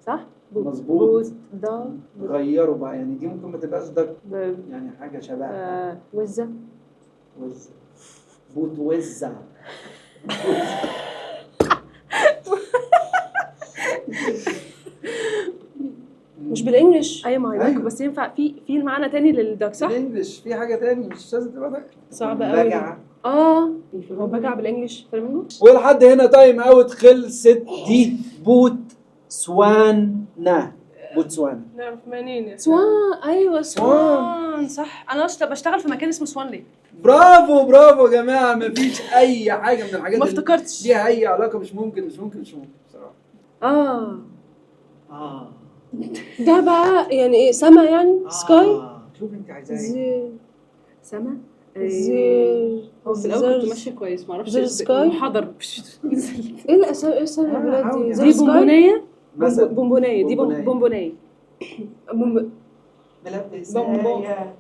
S3: صح؟ بوت.
S4: مظبوط.
S3: بوت ده
S4: غيروا بقى، يعني دي ممكن ما تبقاش duck، يعني حاجة شبهها.
S3: وزه.
S4: وزه. بوت وزه.
S2: مش بال English.
S3: ايوه ما هي
S4: أيوة.
S3: duck، بس ينفع في معنى تاني لل duck صح؟
S4: بال English في حاجة تاني مش لازم تبقى duck.
S2: صعبة قوي.
S4: بجعه.
S2: هو بجع بال English.
S3: فلامينجو.
S4: ولحد هنا time out خلصت. دي بوت سوانا. بوتسوانا.
S2: نعرف منين؟
S3: swan. ايوه swan صح. انا اصلا بشتغل في مكان اسمه Swan Lake.
S4: برافو برافو يا جماعة، مفيش اي حاجة من الحاجات
S3: ما
S4: اللي
S3: افتكرتش.
S4: ليها اي علاقة. مش ممكن مش ممكن مش ممكن بصراحة. اه
S2: ده بقى يعني ايه؟ سما يعني؟ sky؟
S4: شوف انت عايزاها ايه.
S2: زي
S3: سما.
S2: زي
S3: هو في الاول كنت ماشية كويس، ما اعرفش
S2: زر sky؟
S3: حضر نزلت.
S2: ايه الاسامي؟ ايه اسامي البلاد
S4: حاول
S2: دي؟
S4: يعني.
S2: زر
S3: دي
S2: sky؟
S3: بونبونيه.
S4: مثلا
S3: بونبونيه دي
S4: بونبونية.
S3: بونبونيه.
S2: بومب-
S4: ملبس
S2: بونبون.
S4: آية.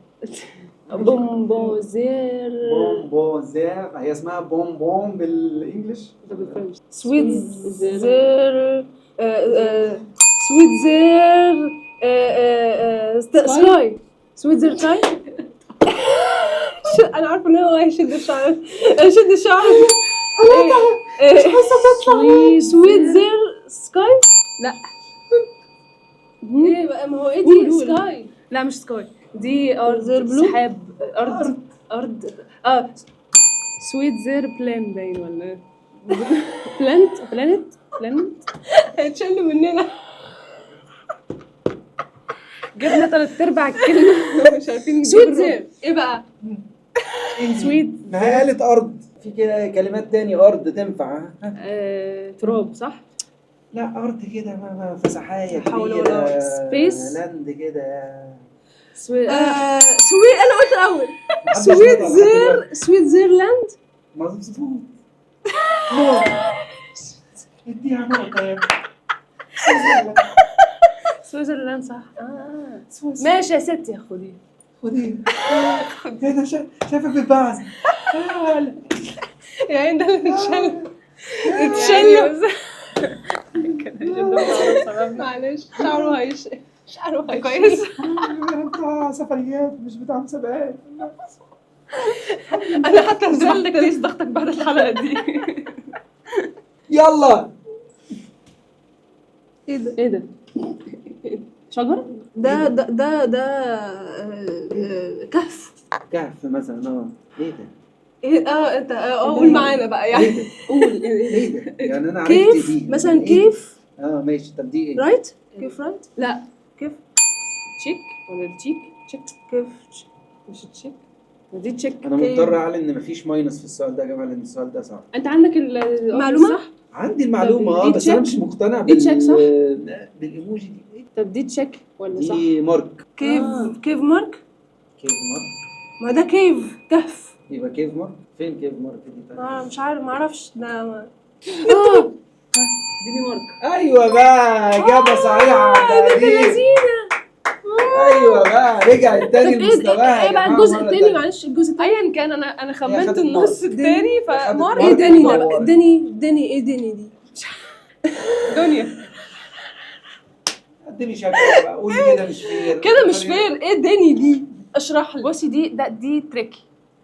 S3: بومبوزير.
S4: بومبوزير، هي اسمها بومبوم بال English.
S3: ده بال French. سويتزر، سويتزر، sky، سويتزر sky.
S2: انا عارفه ان هو هيشد الشعر، هيشد الشعر. سويتزر sky.
S3: لا.
S2: ايه بقى؟ ما هو ايه
S3: قول،
S2: دي؟
S3: قول.
S2: sky.
S3: لا مش sky، دي ارض،
S2: زر blue؟
S3: سحاب، ارض، ارض، اه سويتزر plane باين ولا إيه؟ plant، planet، planet.
S2: هيتشلوا مننا.
S3: جبنا ثلاث ارباع الكلمة، مش عارفين نجيب
S2: سويتزر ايه بقى؟
S3: سويت.
S4: ما هي قالت ارض، في كده كلمات تاني ارض تنفع، ها؟
S3: تراب صح؟
S4: لا ارض كده، ما فسحايه
S2: لا حول ولا
S4: كبيرة.
S2: قوة.
S3: Space.
S4: land كده.
S3: سويت.
S2: سويت، انا قلت الاول.
S4: محدش يقدر لحد
S2: سويتزر،
S4: دلوقتي.
S2: سويتزرلاند.
S4: مظبوط. نقطة، اديها نقطة يا ابني. سويسرلاند.
S3: سويسرلاند صح.
S4: سويسرلاند.
S3: ماشي يا ستي، خدي.
S4: خدي. ايه ده؟ شايفك بتبعز.
S2: يعني ده اللي اتشل.
S3: اتشلوا.
S2: معلش، شعره هيش، شعره هيش.
S3: كويس.
S4: بتاع سفريات مش بتاع مسابقات.
S2: انا حتى
S3: نزلك تقيس ضغطك بعد الحلقة دي.
S4: يلا.
S2: ايه ده؟
S3: ايه ده؟ شجرة؟
S2: ده ده ده ده كهف.
S4: كهف مثلا. ايه ده؟
S2: ايه؟ انت قول معانا بقى يعني.
S4: ايه ده؟
S3: قول ايه؟
S4: ايه ده؟ يعني انا عرفت
S2: كيف
S4: دي
S2: مثلا؟
S4: إيه ده؟
S2: كيف
S4: ماشي. طب دي ايه؟
S2: right؟ كيف right؟
S3: لا.
S2: كيف
S3: check ولا تشيك؟ check.
S2: كيف
S3: مش check، دي check.
S4: انا مضطر اعلن ان مفيش minus في السؤال ده يا جماعة، لان السؤال ده صعب.
S3: انت عندك
S2: معلومة؟
S3: صح؟
S4: عندي المعلومة.
S3: طب دي
S4: بس انا
S3: check؟
S4: مش مقتنع
S3: دي check صح؟
S4: بالايموجي دي. إيه؟
S3: طب دي check ولا صح؟
S4: دي mark.
S2: cave. Cave mark.
S4: cave mark.
S2: ما ده cave، كهف.
S4: يبقى cave mark. فين cave mark دي؟ طيب؟
S2: ما مش عارف، ما اعرفش ده.
S3: دي mark.
S4: ايوه بقى، اجابه صحيحه عند هدير. ايوه بقى، رجعت تاني
S2: طب ايه
S4: لمستواها يا
S2: ايه بقى
S4: جماعة
S2: الجزء
S4: مرة
S2: التاني؟
S4: تانية.
S2: معلش الجزء التاني.
S3: ايا كان، انا خمنت
S4: خدت
S3: النص
S4: mark.
S3: التاني
S4: خدت
S3: ف mark.
S2: ايه
S4: mark.
S2: داني ده
S4: نورت.
S2: بقى؟ داني، داني ايه داني دي؟
S3: دنيا.
S4: قدمي شكوى بقى، قولي كده مش fair.
S2: كده مش fair. ايه داني دي؟ اشرح لي.
S3: بصي دي ده دي tricky.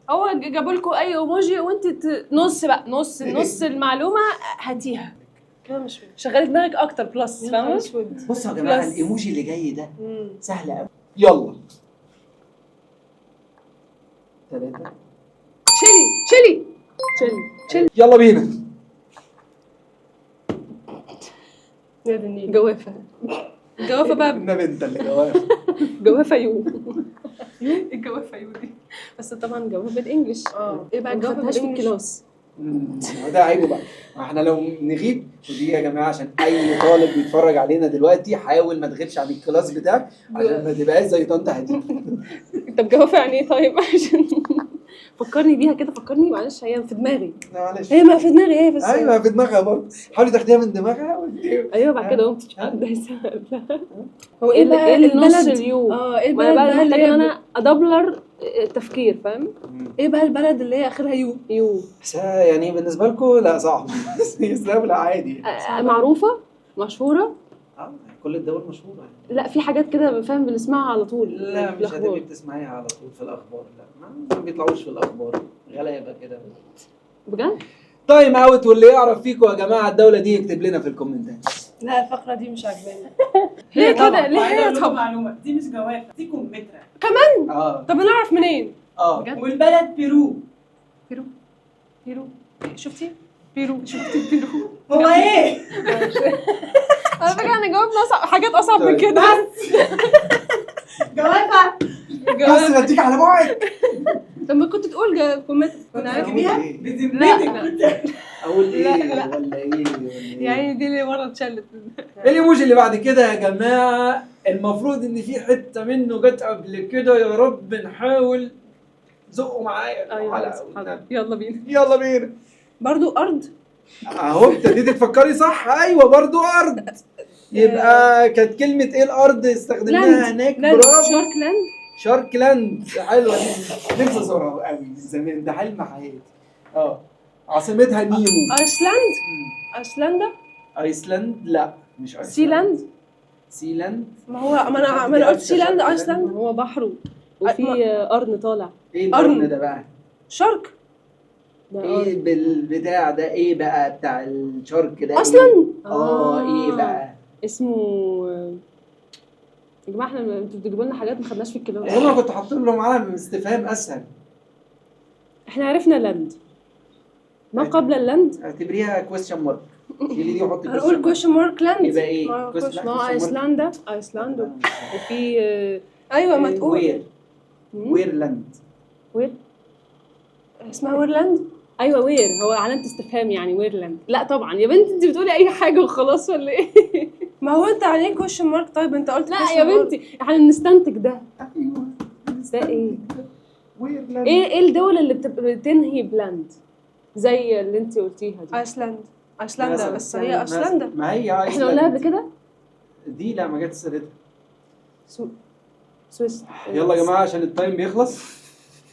S3: هو جابوا لكم اي ايموجي وانت نص بقى، نص نص المعلومة هاتيها.
S2: كده مش fair.
S3: شغلي دماغك اكتر plus، فاهمه؟
S2: اسود.
S4: بصوا يا جماعة،
S3: plus.
S4: الايموجي اللي جاي ده سهل قوي. يلا 3.
S3: شيلي شيلي شيلي شيلي.
S4: يلا بينا.
S2: يا دي النيل.
S3: جوافه.
S2: جوافه بقى.
S4: النبي انت اللي جوافه.
S3: جوافه يو. الجوافه يو دي بس طبعا جوافه بال English.
S2: ايه بقى
S3: ما
S2: الجوافه
S3: خدتهاش في
S2: بال English؟
S3: ال class.
S4: ده عيبه بقى. ما احنا لو نغيب، ودي يا جماعة عشان اي طالب بيتفرج علينا دلوقتي، حاول ما تغيبش عن ال class بتاعك عشان ما تبقاش زي طنط هدير.
S3: طب جوافه يعني ايه طيب؟ عشان فكرني بيها كده، فكرني معلش، هي في دماغي.
S4: لا معلش.
S2: هي ما في دماغي هي بس.
S4: ايوه في دماغها برضه، حاولي تاخديها من دماغها
S3: ايوه بعد كده قمت.
S2: هو ايه بقى
S3: ايه النص
S2: البلد؟
S3: اليو؟
S2: ايه
S3: ما انا
S2: البلد
S3: بقى
S2: بقى اللي
S3: محتاجه ان
S2: هي
S3: انا ادبلر التفكير، فاهم؟
S2: ايه بقى البلد اللي هي اخرها يو؟
S3: يو.
S4: بس يعني بالنسبة لكم لا صعب، بس لا عادي.
S3: معروفة مشهورة.
S4: كل الدول مشهورة.
S3: لا في حاجات كده فاهم بنسمعها على طول.
S4: لا
S3: في
S4: مش هتبقي
S3: الأخبار.
S4: بتسمعيها على طول في الاخبار، لا ما بيطلعوش في الاخبار، غلابة كده.
S3: بجد؟
S4: time out، واللي يعرف فيكم يا جماعة الدولة دي يكتب لنا في الكومنتات.
S2: لا الفقرة دي مش عاجباني.
S3: ليه كده؟ ليه
S5: عايزة
S3: هي
S5: أقول لكم
S3: طب
S5: معلومة، دي مش جوافه، دي كمثرى.
S2: طب نعرف منين؟
S3: بجد؟
S5: والبلد بيرو.
S3: بيرو. بيرو، شفتي؟ بيرو، شفتي بيرو؟
S5: هو ايه؟
S3: على فكرة انا جاوبنا حاجات اصعب من
S4: طيب.
S3: كده.
S5: جوافه.
S4: بس بديك على بعد.
S2: طب ما كنت تقول كومنت انا عارف.
S5: تجيبيها؟
S4: إيه؟
S5: بذمتك
S3: لا.
S4: اقول ايه
S2: لا، لا.
S4: ولا ايه ولا ايه؟
S2: يعني دي اللي مرة اتشلت.
S4: الايموجي اللي بعد كده يا جماعة المفروض ان في حتة منه جت قبل كده، يا رب نحاول زقوا معايا
S3: ايوه
S4: الحلقة.
S3: حاضر. يلا بينا.
S4: يلا بينا.
S2: برضو ارض.
S4: اهو ابتديتي تفكري صح. ايوه برضو ارض. يبقى كانت كلمة ايه الارض استخدمناها
S2: land.
S4: هناك؟
S2: land.
S4: برافو.
S2: shark land.
S4: shark land حلوة دي، نفسي ازورها قوي من زمان، ده حلم حياتي. عاصمتها نيمو.
S2: ايسلاند. ايسلندا.
S4: ايسلاند؟ لا مش ايسلاند.
S3: sealand.
S4: sealand.
S2: ما هو ما انا قلت sealand ايسلاند.
S3: هو بحر وفي قرن طالع.
S4: ايه
S2: قرن.
S4: القرن ده بقى؟
S2: shark.
S3: ده
S4: ايه
S3: قرن.
S4: بالبتاع ده؟ ايه بقى بتاع ال shark ده؟
S2: اصلا
S4: ايه بقى؟
S3: اسمه يا جماعة احنا انتوا بتجيبوا لنا حاجات ما خدناش في ال class.
S4: والله كنت حاطين لهم علم استفهام اسهل.
S3: احنا عرفنا land، ما قبل ال land
S4: اعتبريها question mark. شيلي دي وحطي
S2: هنقول question mark land.
S4: يبقى ايه؟
S2: ما
S4: question-
S3: ما هو ايسلندا، ايسلاند وفي
S2: ايوه ما تقول
S4: where where land.
S3: where
S2: اسمها where land.
S3: ايوه where، هو علامة استفهام يعني where land. لا طبعا يا بنتي انت بتقولي اي حاجة وخلاص ولا ايه؟
S2: ما هو انت عليه question mark. طيب انت قلت
S3: لا
S2: question
S3: يا
S2: mark.
S3: بنتي احنا بنستنتج ده.
S4: ايوه
S3: ده ايه؟
S4: where land.
S3: ايه الدول اللي بتنهي ب land زي اللي انت قلتيها دي؟
S2: ايسلاند. ايسلندا
S4: مثلاً.
S2: بس هي ايسلندا.
S4: ما هي ايسلاند.
S3: احنا قلناها قبل كده؟
S4: دي لا ما جاتش سيرتها.
S3: Swiss.
S4: يلا يا جماعة عشان ال time بيخلص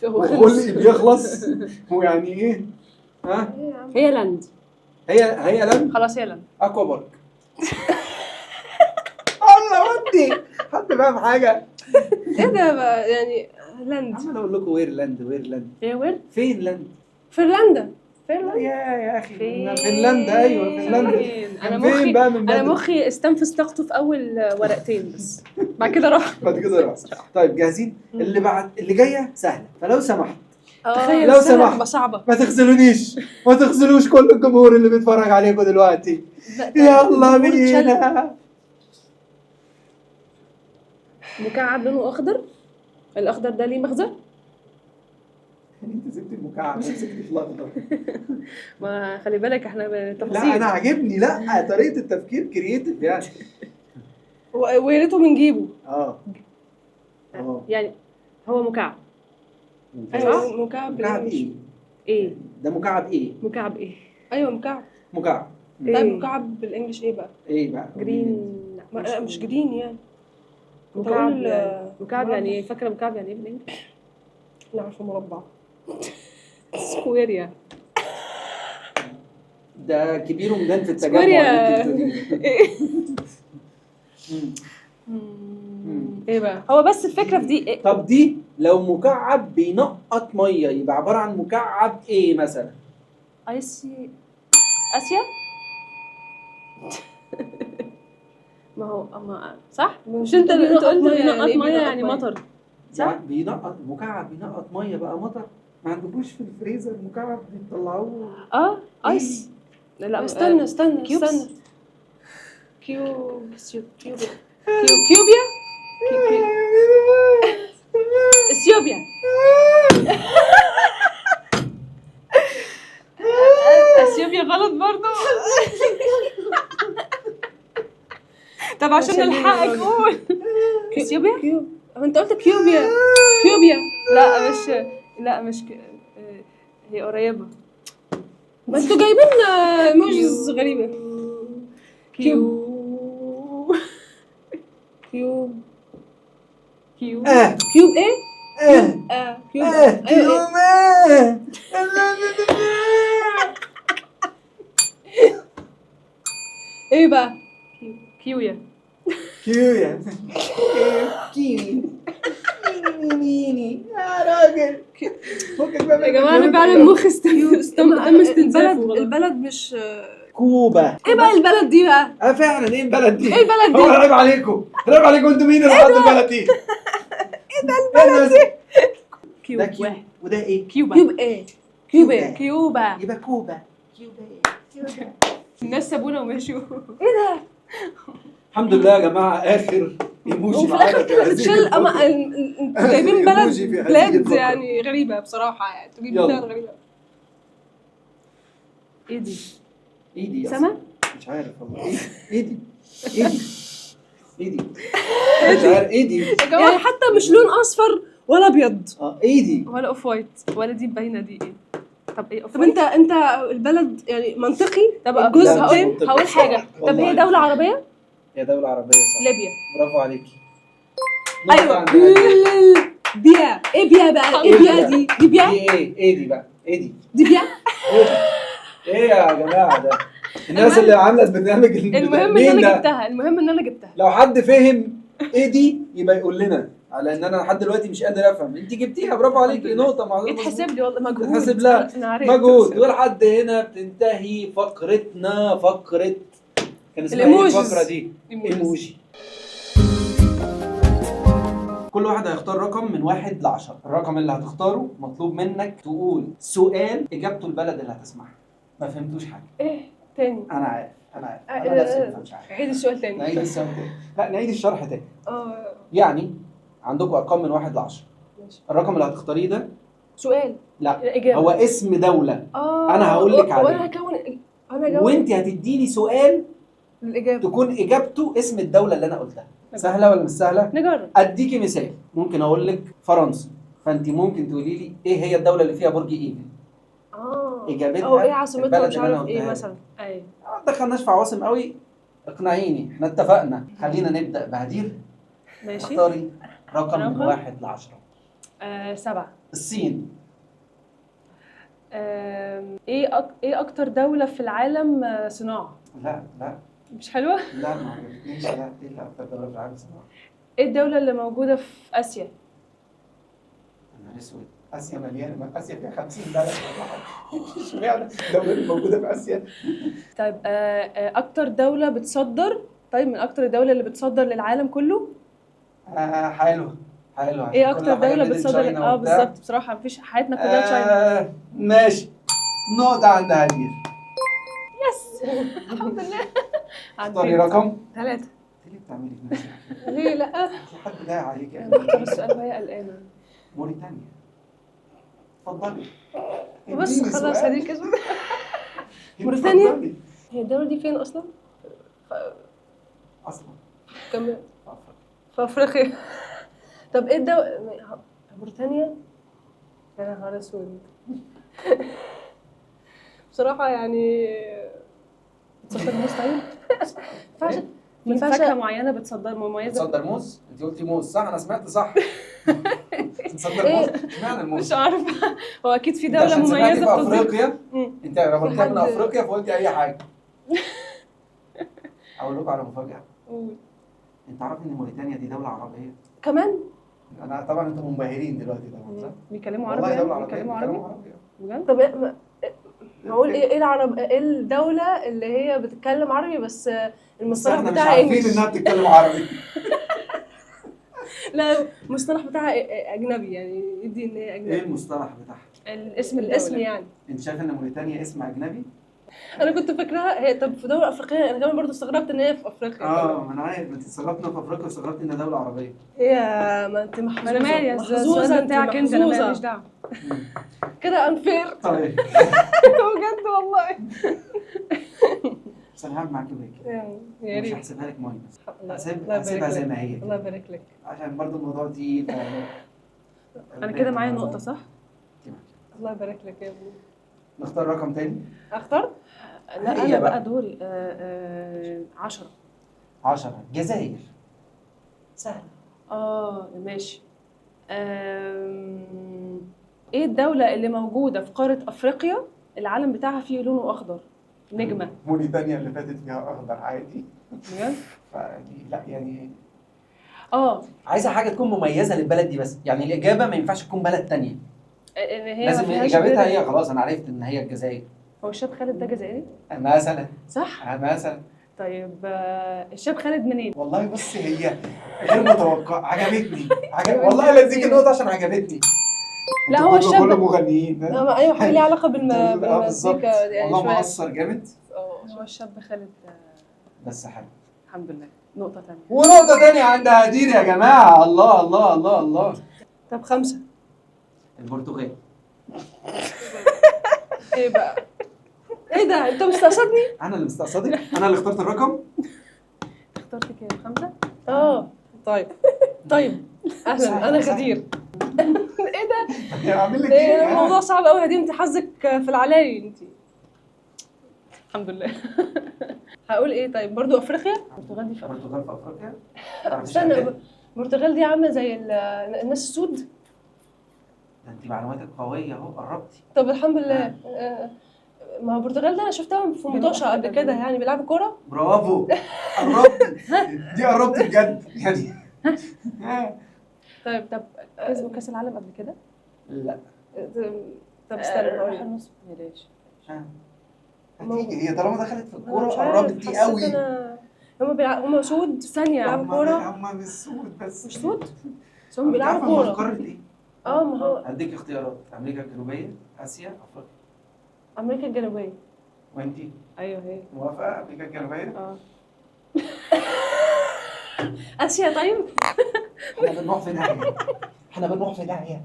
S3: هو خلص.
S4: وخلقي بيخلص. ويعني ايه؟ ها؟
S3: هي land.
S4: هي land.
S3: خلاص هي land.
S4: aqua park. الله ودي حد فاهم حاجة؟
S2: ايه ده بقى يعني land؟
S4: عمال اقول لكم where land where land.
S3: هي where؟
S4: فين land؟
S2: فنلندا. فنلندا.
S4: يا اخي فنلندا. ايوه فنلندا.
S3: انا
S4: فين
S3: مخي
S4: بقى من
S3: انا
S4: بدري؟
S3: مخي استنفذ طاقته في اول ورقتين بس، بعد كده راح.
S4: بعد كده راح. طيب جاهزين؟ اللي بعد اللي جاية سهلة، فلو سمحت
S3: تخيل
S4: لو
S3: السنة
S4: سمحت.
S3: تبقى صعبة.
S4: ما تخذلونيش، ما تخذلوش كل الجمهور اللي بيتفرج عليكم دلوقتي. يلا بينا.
S3: مكعب لونه اخضر، الاخضر ده ليه مغزى؟
S4: انت سبت المكعب مسكت في الاخضر.
S3: ما خلي بالك احنا
S4: لا انا
S3: تفاصيل.
S4: عاجبني، لا طريقه التفكير creative يعني.
S2: ويا ريته بنجيبه.
S4: اه
S3: يعني هو مكعب.
S2: ايوه مكعب.
S4: مكعب ايه؟
S3: ايه
S4: ده مكعب ايه؟
S3: مكعب ايه؟
S2: ايوه مكعب.
S4: مكعب
S2: طيب
S3: إيه؟
S2: مكعب بال English ايه بقى؟
S4: ايه بقى؟
S3: green.
S2: لا مش green يعني.
S3: مكعب
S2: تقول،
S3: يعني مكعب
S2: مربع.
S3: يعني ايه؟ فاكره مكعب يعني ايه بال English؟
S2: انا عارفه مربع.
S3: square يعني.
S4: ده كبير ومدان في التجمع
S3: square
S4: اللي
S3: يا-
S4: انت بتقوليه.
S2: ايه بقى؟
S3: هو بس الفكرة في دي إيه؟
S4: طب دي لو مكعب بينقط مية يبقى عبارة عن مكعب ايه مثلا؟
S3: ايسي اسيا. ما هو ما صح؟ مش انت اللي انت قلت بينقط مية يعني مطر صح؟
S4: يعني بينقط مكعب بينقط مية بقى مطر؟ ما عندكوش في الفريزر مكعب بيطلعوه؟
S3: ice. لا
S2: استنى استنى
S3: cubes.
S2: استنى. cube cube
S3: كيوبيا اثيوبيا. اثيوبيا غلط برضو. طب عشان نلحقك قول اثيوبيا.
S2: cube. هو انت قلت كيوبيا. كيوبيا.
S3: لا مش لا مش هي قريبة.
S2: ما انتوا جايبين emojis غريبة.
S3: كيو
S2: cube
S3: كيو
S2: cube ايه؟ cube. ايوه إيه؟ ايه بقى؟
S3: كيويا.
S4: كيويا كيوي يا راجل فكك بقى من
S3: يا جماعة انا فعلا مخي تم استنزافه.
S2: البلد البلد مش
S4: كوبا.
S2: ايه بقى البلد دي بقى؟
S4: اه فعلا ايه البلد دي؟
S2: ايه البلد دي؟
S4: هو عيب عليكم، عيب عليكم، انتوا مين اللي حط البلد دي؟ ايه ده البلد دي؟ ده
S3: كيوب
S4: cube وده ايه؟
S3: كيوبا.
S2: cube ايه؟ cube ايه؟
S3: كيوبا.
S4: يبقى كوبا. كيوبا ايه؟ كيوبا.
S3: الناس سابونا ومشوا.
S4: الحمد لله يا جماعة اخر ايموجي
S2: وفي
S4: معانا
S2: الاخر
S4: في
S2: كده
S4: هذه
S2: تشيل اما
S4: الفقرة.
S2: انتوا جايبين بلد
S4: إيموجي في هذه
S2: بلاد
S4: الفقرة.
S2: يعني غريبة بصراحة، يعني انتوا جايبين
S4: يلا.
S2: بلاد غريبة.
S3: ايه دي؟
S4: ايدي أصلاً.
S3: سما؟
S4: مش عارف والله ايدي ايدي ايدي ايدي مش عارف ايدي.
S2: يعني حتى مش لون اصفر ولا ابيض.
S4: ايدي
S3: ولا off white ولا دي باينة دي ايه؟ طب ايه off
S2: طب انت البلد يعني منطقي؟
S3: طب
S2: الجزء
S4: لا، مش
S2: التاني
S4: منطقي.
S3: هقول حاجة. طب
S4: والله.
S3: هي دولة عربية؟
S4: هي دولة عربية صح.
S3: ليبيا.
S4: برافو عليكي.
S3: ايوه.
S2: بيا ايه بيا بقى؟ ايه بيا دي؟ دي بيا؟
S4: دي ايه؟ ايه دي بقى؟ ايه دي؟
S2: دي بيا؟
S4: ايه دي؟ ايه يا جماعة ده؟ الناس اللي عامله البرنامج
S3: المهم ان
S4: مين
S3: انا
S4: ده؟
S3: جبتها، المهم ان انا جبتها.
S4: لو حد فهم ايه دي يبقى يقول لنا، على ان انا لحد دلوقتي مش قادر افهم. انت جبتيها، برافو عليكي، نقطة معلومة.
S3: يتحسب لي والله، مجهود.
S4: يتحسب لها.
S3: أنا عرفت.
S4: مجهود. ولحد هنا بتنتهي فقرتنا، فقره كان اسمها ايه
S3: ال emojis.
S4: الفقرة دي؟
S3: emojis.
S4: ايموجي.
S1: كل واحد هيختار رقم من 1 ل 10، الرقم اللي هتختاره مطلوب منك تقول سؤال اجابته البلد اللي هتسمعها. ما فهمتوش حاجة؟
S3: ايه تاني؟
S4: انا عارف، انا عارف، انا نفسي ما فهمتش حاجة.
S2: عيد السؤال تاني.
S4: نعيد السؤال تاني، لا نعيد الشرح تاني. يعني عندكم ارقام من 1 ل 10،
S2: ماشي.
S1: الرقم اللي هتختاريه ده
S2: سؤال؟
S1: لا،
S3: الاجابة
S1: هو اسم دولة. أنا هقول لك عليه.
S2: وانا هكون انا هجاوب
S1: وانت هتديني سؤال
S2: الاجابة
S1: تكون اجابته اسم الدولة اللي انا قلتها. سهلة ولا مش سهلة؟
S3: نجرب.
S1: اديكي مثال، ممكن اقول لك فرنسا، فانت ممكن تقولي لي ايه هي الدولة اللي فيها برج ايفل؟ اجابتها
S2: او ايه عاصمتها
S1: البلد
S2: مش
S1: اللي أنا
S2: عارف ايه
S1: قلتها لك.
S2: مثلا.
S3: ايوه.
S1: ما دخلناش في عواصم قوي، اقنعيني، احنا اتفقنا. خلينا نبدا بهدير.
S3: ماشي.
S1: اختاري رقم من
S3: رقم؟
S1: 1 ل 10.
S3: 7.
S1: الصين.
S3: ايه اكتر دولة في العالم صناعة؟
S4: لا لا
S3: مش حلوة؟
S4: لا، ما عجبتنيش. لا، ايه اللي اكتر دولة في العالم صناعة؟
S3: ايه الدولة اللي موجودة في اسيا؟
S4: يا نهار اسود، اسيا مليانة، ما اسيا فيها 50 بلد ولا حاجة. اشمعنى الدولة اللي موجودة في اسيا؟
S3: طيب اكتر دولة بتصدر، طيب من اكتر الدولة اللي بتصدر للعالم كله؟
S4: حلو حلو. عشان
S3: ايه
S4: كل
S3: اكتر
S4: حاجة
S3: دولة
S4: made in
S3: بتصدر؟
S4: China وبتاع.
S3: بالظبط، بصراحة مفيش، حياتنا كلها China.
S4: ماشي، نقطة عند هدير.
S3: yes الحمد لله.
S4: اختاري
S3: عديت.
S4: رقم.
S2: 3.
S4: انت ليه بتعملي في نفسك؟
S2: ليه لا؟
S4: في حد ضايق عليك
S3: انا
S4: يعني؟
S3: بختار السؤال وهي قلقانة.
S4: موريتانيا. اتفضلي.
S2: بس
S4: اديني
S2: خلاص
S4: سؤال.
S2: هديك كسبت. موريتانيا؟
S4: اتفضلي.
S2: هي الدولة دي فين اصلا؟
S4: اصلا
S2: كمل.
S4: في افريقيا.
S2: في افريقيا. طب ايه الدولة موريتانيا؟ يا نهار اسود. بصراحة يعني
S3: بتصدر موز؟ طيب
S2: ما ينفعش، ما
S3: في
S2: ينفعش.
S3: فاكهة معينة بتصدر مميزة؟
S4: تصدر موز؟ انت قلتي موز صح؟ انا سمعت صح. تصدر
S2: إيه؟
S4: موز؟ اشمعنى الموز؟
S3: مش عارفة، هو اكيد في
S4: انت
S3: دولة
S4: عشان سمعتي
S3: مميزة
S4: في
S3: في تصدير.
S4: افريقيا. انت ربطتها من
S2: حد-
S4: افريقيا فقلتي اي حاجة. اقول لكم على مفاجاة.
S3: قول.
S1: انت عارف ان موريتانيا دي دولة عربية؟
S2: كمان؟
S4: انا طبعا انتم منبهرين دلوقتي طبعا صح؟
S3: بيكلموا عربي
S4: والله
S3: يعني؟
S4: دولة عربية.
S3: بيكلموا عربي
S4: بيتكلموا عربي.
S3: بجد؟
S2: طب هقول ايه؟ ايه العرب، ايه الدولة اللي هي بتتكلم عربي بس
S4: بس
S2: المصطلح
S4: احنا مش
S2: بتاعها
S4: عارفين
S2: English؟
S4: انها بتتكلم عربي.
S2: لا، المصطلح بتاعها اجنبي، يعني يدي ان هي
S1: ايه
S2: اجنبي.
S1: المصطلح بتاعها؟
S3: الاسم
S2: الاسم
S3: الدولة.
S2: يعني.
S1: انت شايف ان موريتانيا اسم اجنبي؟
S2: انا كنت فاكراها هي طب في دولة افريقية، انا كمان برضو استغربت ان هي في افريقيا.
S1: ما انا عارف، ما انت استغربتنا في افريقيا واستغربت انها دولة عربية.
S2: هي ما انت محظوظة.
S3: ما انا مالي،
S2: محظوظة
S3: السؤال
S2: انت،
S3: بتاعك انت، انا
S2: محظوظة.
S3: ماليش دعوة.
S2: كده unfair.
S1: طيب
S2: بجد والله.
S1: بس انا هعمل معاكي break.
S2: يا
S1: مش
S2: ريت.
S1: هحسبها لك minus.
S2: الله
S1: هسيبها
S2: يبارك
S1: زي
S2: لك.
S1: ما هي
S2: الله
S1: كده.
S2: يبارك لك.
S4: عشان برضو الموضوع تقيل.
S3: انا كده معايا نقطة صح؟
S2: الله يبارك لك يا ابني.
S4: نختار رقم تاني.
S2: اخترت؟
S3: لا
S1: هي
S3: انا
S1: بقى.
S3: بقى دوري. 10.
S1: 10 جزائر. سهل.
S3: ماشي. ايه الدولة اللي موجودة في قارة افريقيا العلم بتاعها فيه لونه اخضر نجمة؟
S4: موريتانيا اللي فاتت فيها اخضر عادي.
S3: بجد؟
S4: فدي لا يعني.
S1: عايزه حاجة تكون مميزة للبلد دي بس، يعني الاجابة ما ينفعش تكون بلد تانية.
S3: ان هي ما
S1: لازم
S3: فيهاش
S1: اجابتها
S3: غير-
S1: هي. خلاص انا عرفت ان هي الجزائر.
S3: هو الشاب خالد ده جزائري؟
S1: مثلا.
S3: صح؟
S4: مثلا.
S3: طيب الشاب خالد منين؟
S4: والله بصي هي غير متوقعة، عجبتني. والله لا اديك النقطة عشان عجبتني.
S3: لا،
S4: انتوا
S3: هو الشاب-
S4: كله مغنيين.
S2: ايوه، حاجة ليها علاقة
S4: بالظبط.
S2: بالمزيكا يعني
S4: والله
S2: شوية.
S4: مقصر جامد.
S3: هو الشاب خالد
S1: بس حلو.
S3: الحمد لله. نقطة تانية.
S1: ونقطة تانية عند هدير يا جماعة. الله الله الله الله.
S2: طب 5.
S1: البرتغال.
S2: ايه بقى؟ ايه ده؟ انت مستقصدني؟
S1: انا اللي مستقصدك؟ انا اللي اخترت الرقم؟
S3: اخترت كام؟ 5؟
S2: طيب طيب اهلا، انا غدير. ايه ده؟
S4: اعمل لك
S2: ايه
S4: ايه؟
S2: الموضوع صعب قوي. هدي انت حظك في العلاي انت.
S3: الحمد لله.
S2: هقول ايه طيب؟ برضو افريقيا؟
S3: البرتغال دي في افريقيا.
S1: البرتغال في افريقيا؟
S2: استنى، البرتغال دي عامله زي الناس السود.
S1: ده انت معلوماتك قوية اهو، قربتي.
S2: طب الحمد لله. ما هو البرتغال ده انا شفتهم في مطوشه قبل كده، يعني بيلعبوا كورة.
S4: برافو، قربتي، دي قربتي بجد يعني.
S3: طيب، طب كسبوا كاس العالم قبل كده؟
S1: لا.
S2: طب استنى
S3: راح
S2: هقول.
S3: النص، بلاش.
S4: هتيجي هي طالما دخلت في
S2: أنا
S4: الكورة،
S2: مش عارف،
S4: قربتي
S2: حسيت
S4: قوي.
S2: هما سود ثانية بيلعبوا كورة.
S4: هم مش سود بس.
S2: مش سود؟ بس هم بيلعبوا
S4: عارفة هم في
S2: كورة.
S4: قارة ايه؟
S2: اه ما هو
S1: هديك اختيارات: امريكا الجنوبية، اسيا، افريقيا.
S2: امريكا الجنوبية.
S1: وانتي؟
S3: ايوه هي.
S4: موافقة امريكا الجنوبية؟
S3: اه.
S2: اسيا طيب.
S4: احنا بنروح في داهية، احنا بنروح في داهية.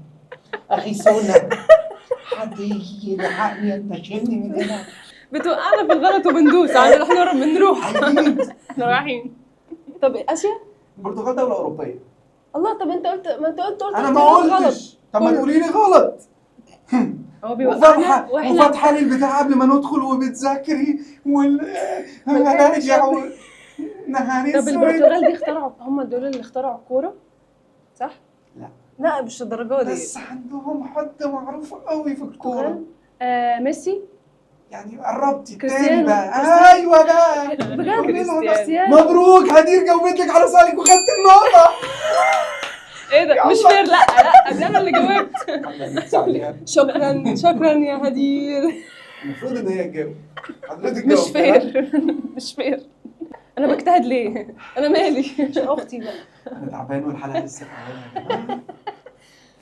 S4: اخي سونا، حد يجي يلحقني، ينتشلني من هنا.
S3: بتوقعنا في الغلط وبندوس عشان احنا بنروح.
S4: عايزين.
S3: احنا رايحين.
S2: طب اسيا؟
S4: البرتغال دولة أوروبية.
S2: الله، طب انت قلت، ما انت قلت
S4: أنا ما
S2: اختيارات غلط.
S4: قلتش. طب ما تقولي لي غلط.
S3: هو بيوقعنا
S4: وفاتحة
S3: واحنا
S4: وفاتحة لي البتاع قبل ما ندخل وبتذاكري وال هراجع نهاري
S3: طب
S4: اسود.
S3: البرتغال دي اخترعوا، هم دول اللي اخترعوا الكورة صح؟
S2: لا مش الدرجة دي.
S4: بس عندهم حد معروف قوي في الكورة.
S2: البرتغال؟
S3: ميسي.
S4: يعني قربتي التاني
S3: كريستيانو.
S4: بقى. ايوه بقى.
S2: بجد؟
S3: كريستيانو.
S2: كريستيانو.
S4: مبروك هدير، جاوبت لك على سؤالك وخدت النقطة.
S3: ايه ده مش fair، لا لا، ده انا اللي جاوبت.
S2: شكرا شكرا يا هدير.
S4: المفروض ان هي تجاوب، حضرتك
S3: مش
S4: جاوبتي، ها؟
S3: fair، مش fair. انا بجتهد ليه؟ انا مالي.
S2: عشان اختي بقى.
S4: انا تعبان والحلقة لسه في اولها يا جماعة.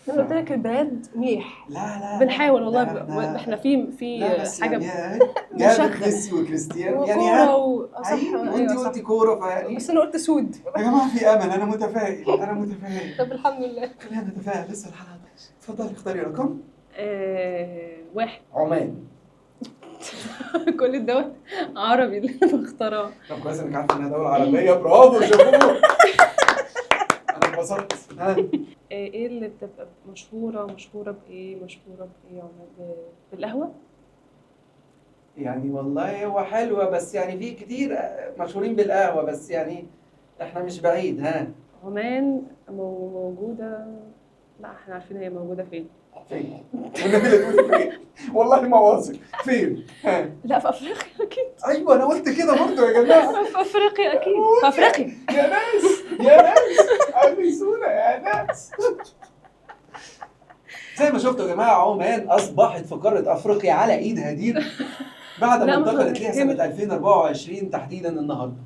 S2: انا قلت لك البلاد ميح.
S4: لا لا،
S3: بنحاول والله.
S4: لا،
S3: احنا في
S4: لا بس
S3: حاجة
S4: يعني جابت
S3: مشغل.
S4: ميسي وكريستيانو يعني
S2: وكوره
S4: ها.
S2: صح.
S4: أيوة، وانت
S2: ايوه صح.
S4: قلتي كورة، فيعني
S2: بس انا قلت سود.
S4: يا جماعة في امل، انا متفائل، انا متفائل.
S2: طب الحمد لله.
S4: خلينا نتفائل، لسه الحلقة. اتفضلي اختاري رقم.
S3: واحد.
S1: عمان.
S3: كل الدول عربي اللي انا بختارها.
S4: طب كويس انك عارفه انها دولة عربية، برافو شابوه. انا اتبسطت. ها.
S3: ايه اللي بتبقى مشهورة بايه؟ مشهورة بايه عمان؟ بالقهوة؟
S1: يعني والله هو حلوة، بس يعني في كتير مشهورين بالقهوة، بس يعني احنا مش بعيد. ها.
S3: عمان موجودة، لا احنا عارفين هي موجودة فين.
S4: فين؟ والنبي لا تقولي فين، والله ما واثق فين. ها.
S3: لا في افريقيا اكيد.
S4: ايوه انا قلت كده برضه يا جماعة.
S3: في افريقيا اكيد، في افريقيا.
S4: يا ناس يا ناس أنسونا يا ناس.
S1: زي ما شفتوا يا جماعة، عمان أصبحت في قارة أفريقيا على إيد هدير بعد ما
S3: لا، ما
S1: انتقلت ليها
S3: هي
S1: سنة 2024 تحديدا النهارده.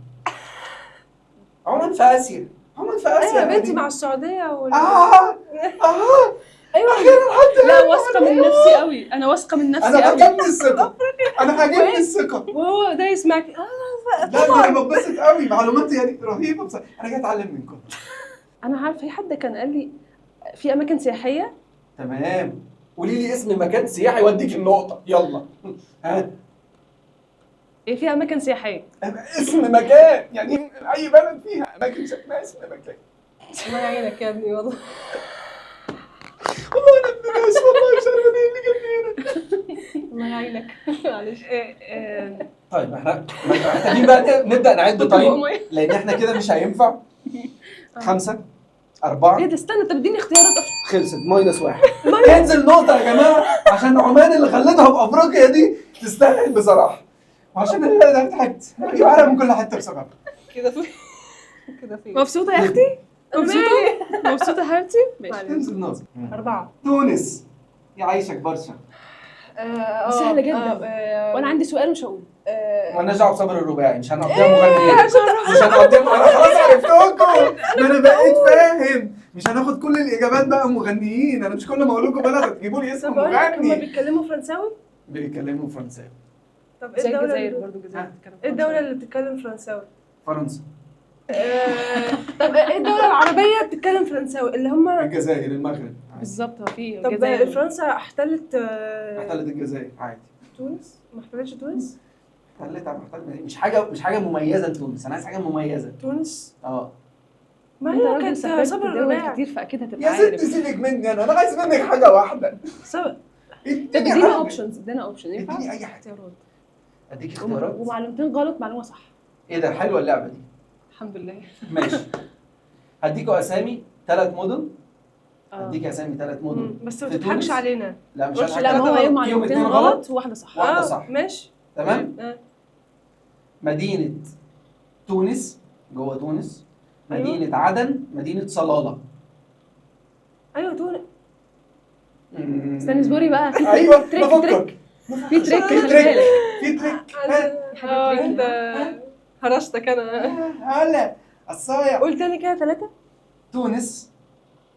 S1: عمان في آسيا، عمان في آسيا.
S2: ايوه يا
S1: يا
S2: بنتي
S1: هدير.
S2: مع السعودية وال
S4: اه اه
S2: ايوه.
S4: اخيرا حد.
S3: لا واثقة من نفسي قوي، انا واثقة من نفسي
S4: انا
S3: قوي.
S4: عجبني الثقة، انا عاجبني الثقة.
S2: وهو دايس معاك.
S4: لا ده انا بتبسط قوي، معلوماتي يعني رهيبة بصراحة، انا جاي اتعلم منكم.
S3: انا عارفه في حد كان قال لي في اماكن سياحية.
S1: تمام، قولي لي اسم مكان سياحي واديك النقطة، يلا. ها.
S3: ايه في اماكن سياحية؟
S4: اسم مكان يعني اي بلد فيها اماكن شكلها اسم مكان.
S2: الله يعينك يا ابني والله.
S4: والله انا ابن ناس، والله مش عارف انا ايه اللي جابني هنا.
S2: الله يعينك. معلش.
S1: طيب احنا محتاجين بقى نبدأ نعد. طيب لأن احنا كده مش هينفع. 5 4.
S3: ايه ده استنى، طب اديني اختيارات.
S1: خلصت، minus 1. تنزل نقطة يا جماعة عشان عمان اللي خلتها
S4: في افريقيا دي تستاهل بصراحة، وعشان انا تعبت، انا بجيب عرق من كل حتة بسببها.
S2: كده في كده في
S3: مبسوطة يا اختي؟ مبسوطة؟ مبسوطة يا حبيبتي؟ ماشي.
S4: تنزل نقطة.
S2: 4.
S4: تونس.
S1: يعيشك برشا.
S3: سهلة جدا. وانا عندي سؤال مش هقوله.
S1: مالناش دعوه بصبر الرباعي، مش هنقضيها مغنيين، مش هنقضيها.
S4: انا خلاص عرفتكم، ما انا بقيت فاهم، مش هناخد كل الاجابات بقى مغنيين، انا مش كل ما اقول لكم بلد هتجيبوا لي اسم
S2: طب اقول لك، هما
S4: مغني.
S2: بيتكلموا فرنساوي؟
S4: بيتكلموا فرنساوي.
S2: طب ايه
S3: زي
S2: الدولة
S3: الجزائر
S2: اللي
S3: برضه، الجزائر بتتكلم
S2: ايه الدولة اللي بتتكلم فرنساوي؟
S1: فرنسا.
S2: طب ايه الدولة العربية بتتكلم فرنساوي اللي هم؟
S4: الجزائر، المغرب.
S3: بالظبط، هو في
S2: طب
S3: الجزائر.
S2: فرنسا احتلت
S4: احتلت الجزائر عادي.
S2: تونس؟ ما احتلتش تونس؟
S1: احتلت، احتلت، مش حاجة مميزة لتونس، انا عايز حاجة مميزة.
S2: تونس؟
S1: اه.
S2: ما
S3: انت
S2: هي
S3: راجل
S2: كانت
S3: سافرت
S2: صبر
S3: دول
S2: الرباعي.
S3: كتير فاكيد هتبقى
S4: يا
S3: عارف.
S4: ست سيبك مني، انا عايز منك حاجة واحدة.
S2: صبر.
S3: طب
S4: اديني
S3: ادينا
S4: حاجة.
S3: options، ادينا option ينفع؟
S4: اديني اي حاجة.
S3: اختيارات.
S1: اديك اختيارات.
S3: ومعلومتين غلط معلومة صح.
S1: ايه ده، حلوة اللعبة دي.
S3: الحمد لله.
S1: ماشي، هديكوا اسامي 3 مدن هديك اسامي 3 مدن.
S2: بس ما
S1: في
S2: تضحكش
S1: تونس؟
S2: علينا.
S1: لا مش
S2: قلت
S1: هضحك.
S3: لا ما هو
S1: فيهم
S3: هي معلومتين
S1: اتنين
S3: غلط وواحدة صح.
S1: واحدة صح.
S2: ماشي.
S1: تمام.
S2: آه.
S1: مدينة تونس، جوه تونس،
S2: أيوة.
S1: مدينة عدن، مدينة صلاله.
S2: ايوه تونس.
S3: استني اصبري بقى.
S4: ايوه
S3: trick،
S4: بفكر.
S3: trick. في trick،
S4: في
S3: خلي
S4: trick.
S3: بالك.
S4: في trick. ها.
S2: انت هرشتك انا.
S4: هلا الصايع.
S2: قول تاني كده 3.
S1: تونس،